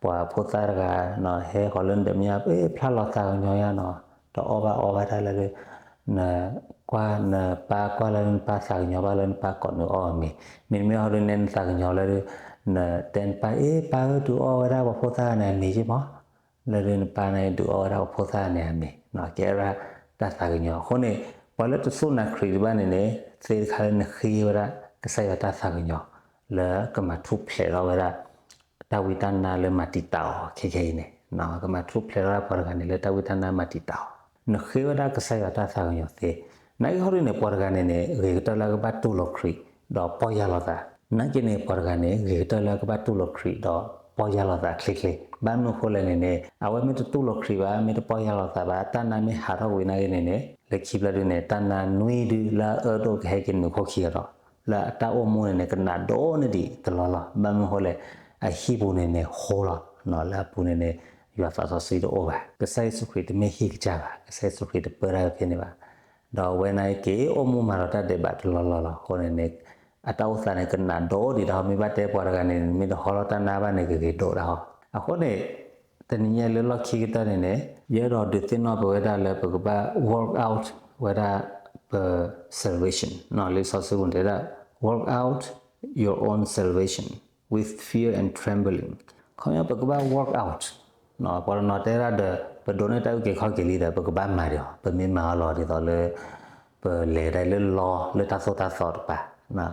ပှၤဖိသၣ်တဂၤ ဟဲဃီၤလၢနဒၢးမဲာ်ညါ ဖျါလီၤသးကညီၤညါနီၤ, တအီၣ်ဘၣ်အီဘၣ်တၢ်လၢ နကွၢ်နပၢ်ကွၢ်လၢနပၢ်သးကညီၤဘၣ် လၢနပၢ်ကိးနုာ်အီၣ်အမ့ၤ, မ့တမ့ၢ်ဟီဒုးနဲနသးကညီၤလၢဒုး နတဲနပၢ် အ့ ပၢ်ဧၢ ဒုးအီၣ်ဝဲဒၣ်ပှၤဖိသၣ်န့ၣ်အမ့ၤက့မး, လၢဒုးနပၢ်န့ၣ်ဒုးအီၣ်ဝဲဒၣ်ပှၤဖိသၣ်န့ၣ်အမ့ၤ, ကဲဝဲဒၣ်တၢ်သးကညီၤ. အဃိန့ၣ် ပှၤလၢတသူၣ်နာ်ခရံာ်ဒံးဘၣ်န့ၣ်န့ၣ် သ့တခါလၢနဃ့ဝဲဒၣ် ကစၢ်ယွၤတၢ်သးကညီၤ လၢကမၤထူၣ်ဖျဲးထီၣ်ဝဲဒၣ် တၢ်ဝံတၢ်နါလၢမၤတံာ်တာ်အီၤခဲခဲအံၤန့ၣ်, ကမၤထူၣ်ဖျဲးထီၣ်ဝဲဒၣ်ပှၤတဂၤန့ၣ် လၢတၢ်ဝံတၢ်နါမၤတံာ်တာ်အီၤ, နဃ့ဝဲဒၣ်ကစၢ်ယွၤတၢ်သးကညီၤသ့. နာ်က့ဟီဒုးန့ၣ် ပှၤတဂၤန့ၣ်န့ၣ် ဂ့ၤကတၢၢ်လၢအကဘၣ်တူၢ်လိာ်ခရံာ် ဒီးပီၢ်ယၢ်လီၤသး, နာ်က့န့ၣ် ပှၤတဂၤန့ၣ် ဂ့ၤကတၢၢ်လၢအကဘၣ်တူၢ်လိာ်ခရံာ်ဒီးပီၢ်ယၢ်လီၤသးချ့ချ့, ဘၣ်မနုၤအဃိလဲၣ်န့ၣ်န့ၣ် အဝဲမ့ၢ်တတူၢ်လိာ်ခရံာ်ဘၣ် မ့ၢ်တပီၢ်ယၢ်လီၤသးဘၣ် တၢ်နါမ့ၢ်ဟးထီၣ်ကွံာ်နာ်က့န့ၣ်န့ၣ် လၢခံဖျၢၣ်ဒုးန့ၣ် တၢ်နါနွံဒုးလၢအအၢဒိၣ်ကဟဲက့ၤနုာ်ခိၣ်ခံအီၤဒီး လၢအတၢ်အိၣ်မူန့ၣ်န့ၣ် ကနးဒိၣ်န့ၢ်ဒံးတလီၢ်လီၢ်, ဘၣ်မနုၤအဃိလဲၣ် အဟံၣ်ပူၤန့ၣ်န့ၣ်ဟိလီၤ, လၢအပူၤန့ၣ်န့ၣ် ယွၤသးစီဆှံတအိၣ်ဘၣ်, ကစၢ်ယ့ၣ်ၡူးခရံာ်တမ့ၢ်ဟံၣ်ကစၢ်ဘၣ်, ကစၢ်ယ့ၣ်ၡူးခရံာ်တပၢတၢ်ဖဲန့ၣ်ဘၣ်, ဒီးအဝဲန့ၣ်က့ၤအိၣ်မူမၤဒီးတၢ်ဒဲးဘးတလီၢ်လီၢ်လီၤ. အဃိန့ၣ်န့ၣ် အတၢ်အိၣ်သးန့ၣ် ကနးဒိၣ်ဒံးတၢ်ဟီ, မ့ၢ်ဘၣ်တဲပှၤတဂၤန့ၣ် မ့ၢ်တဟီထီၣ်တၢ်နါဘၣ်န့ၣ် ကဂ့ၤဒိၣ်တၢ်ဟီ. အဃိန့ၣ် တနံၤညါလၢလီၢ်ခံကတၢၢ်န့ၣ်န့ၣ် ယအဲၣ်ဒိးဒုးသ့ၣ်နီၣ်ပဝဲဒၣ်လၢပကဘၣ် work out ဝဲဒၣ်ပ salvation လံာ်စီဆှံပူၤန့ၣ်တဲဒၣ် work out your own salvation with fear and trembling. ခီပညီ ပကဘၣ် work out, ပှၤတနီၤတဲဒၣ်ဒီး ပဒိးန့ၢ်တၢ်အုၣ်က့ၤခီၣ်က့ၤလံဒီး ပကဘၣ်မၤဒီးအီၤ, ပမ့ၢ်မၤအီၤလီၤဒ်သိးလၢ ပလဲၤဒၣ်လၢလီလၢတၢ်သိၣ်တၢ်သီတကပၤ,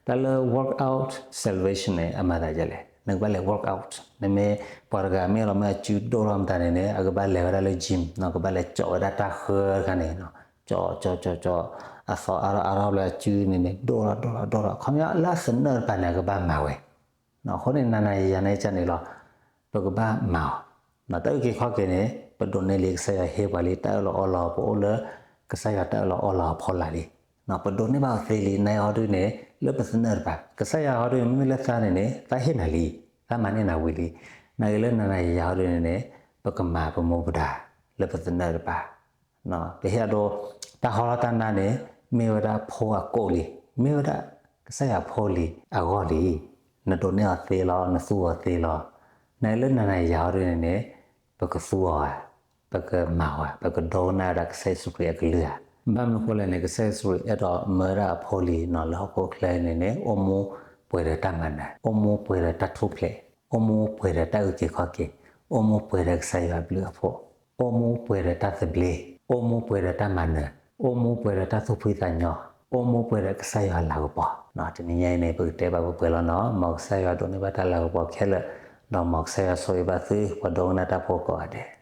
တၢ်လၢ work out salvation န့ၣ် အမၤသးဒ်လဲၣ်, နကဘၣ်လဲၤ work out, နမ့ၢ်ပှၤတဂၤမ့ၢ်လီၤမ့ၢ်အစုဒိၣ်ထီၣ်မတၤန့ၣ်န့ၣ် အကဘၣ်လဲၤဝဲဒၣ်လၢ gym ကဘၣ်လဲၤကၠီးဝဲဒၣ်တၢ်ဃၢတခါန့ၣ်, ကၠီးကၠီးကၠီးကၠီး အသီအါထီၣ်အါထီၣ်လၢအစုန့ၣ်န့ၣ် ဒိၣ်ထီၣ်ဒိၣ်ထီၣ်ဒိၣ်ထီၣ်, ခီပညီလၢအသနၢၣ်တကပၤန့ၣ် အကဘၣ်မၤဝဲ အဃိန့ၣ် နၤနၤယၤယၤန့ၣ်ကန့ၣ်လီၤ, ပကဘၣ်မၤအီၤ, တၢ်အုၣ်က့ၤခီၣ်က့ၤန့ၣ် ပဒိးန့ၢ်လံ ကစၢ်ယွၤဟ့ပှၤလံ, တၢ်အၢၣ်လီၤအီလီၤ ပအိၣ်လၢ ကစၢ်ယွၤတၢ်အၢၣ်လီၤအီလီၤအဖီလာ်လံ, ပဒိးန့ၢ်ဘၣ်အီၤသ့လံ, နၤအီၤဒုးန့ၣ် လၢပသနၢၣ်တကပၤ, ကစၢ်ယွၤအီၤဒုးန့ၣ် မ့မ့ၢ်လၢသးန့ၣ်န့ၣ် သးဟ့ၣ်နၤလံ, သးမၤန့ၢ်နၤဝံၤလံ, နၤဂ့ၤလၢနၤနၤယၤယၤအီၤဒုးန့ၣ်န့ၣ် ပကမၤပမူပဒါ လၢပသနၢၣ်တကပၤ ပဟ့ၣ်အဒိ တၢ်ဟီထီၣ်တၢ်နါန့ၣ် မ့ၢ်ဝဲဒၣ်ဖိအကိၣ်လံ, မ့ၢ်ဝဲဒၣ်ကစၢ်ယွၤဖိလံအဂီၢ်လံ. နဒိးန့ၢ်အီၤသ့လီၤ, နသူအီၤသ့လီၤ. နလၢနၤနၤယၤယၤအီၤဒ်န့ၣ်န့ၣ် ပကသူအီၤဧါ, ပကမၤအီၤဧါ, ပကဒိကနၣ်ဝဲဒၣ်ကစၢ်ယ့ၣ်ၡူးခရံာ်အကလုၢ်ဧါ. ဘၣ်မနုၤဃိလဲၣ်န့ၣ် ကစၢ်ယ့ၣ်ၡူးခရံာ်အဲၣ်ဒိးမၢဝဲဒၣ်အဖိလံ လၢဟီၣ်ခိၣ်ချၢန့ၣ်န့ၣ် အိၣ်မူပှဲၤဒီးတၢ်မၤနၢၤ, အိၣ်မူပှဲၤဒီးတၢ်ထူၣ်ဖျဲး, အိၣ်မူပှဲၤဒီးတၢ်အုၣ်က့ၤခီၣ်က့ၤ, အိၣ်မူပှဲၤဒီးကစၢ်ယွၤအဘျုးအဖှိၣ်, အိၣ်မူပှဲၤဒီးတၢ်သဘျ့, အိၣ်မူပှဲၤဒီးတၢ်မၤနၢၤ, အိၣ်မူပှဲၤဒီးတၢ်သူၣ်ဖှံသးညီ, အိၣ်မူပှဲၤဒီးကစၢ်ယွၤလၤကပီၤ. တနံၤညါအံၤန့ၣ် ပကတဲဘၣ်ပှဲၤပှဲၤလီၤနီၤ, မ်ကစၢ်ယွၤဒိးန့ၢ်ဘၣ်တၢ်လၤကပီၤခဲလၢာ်, ဒီးမ်ကစၢ်ယွၤဆိၣ်ဂ့ၤဘၣ်သု ပှၤဒိကနၣ်တၢ်ဖိကိးဂၤဒဲး.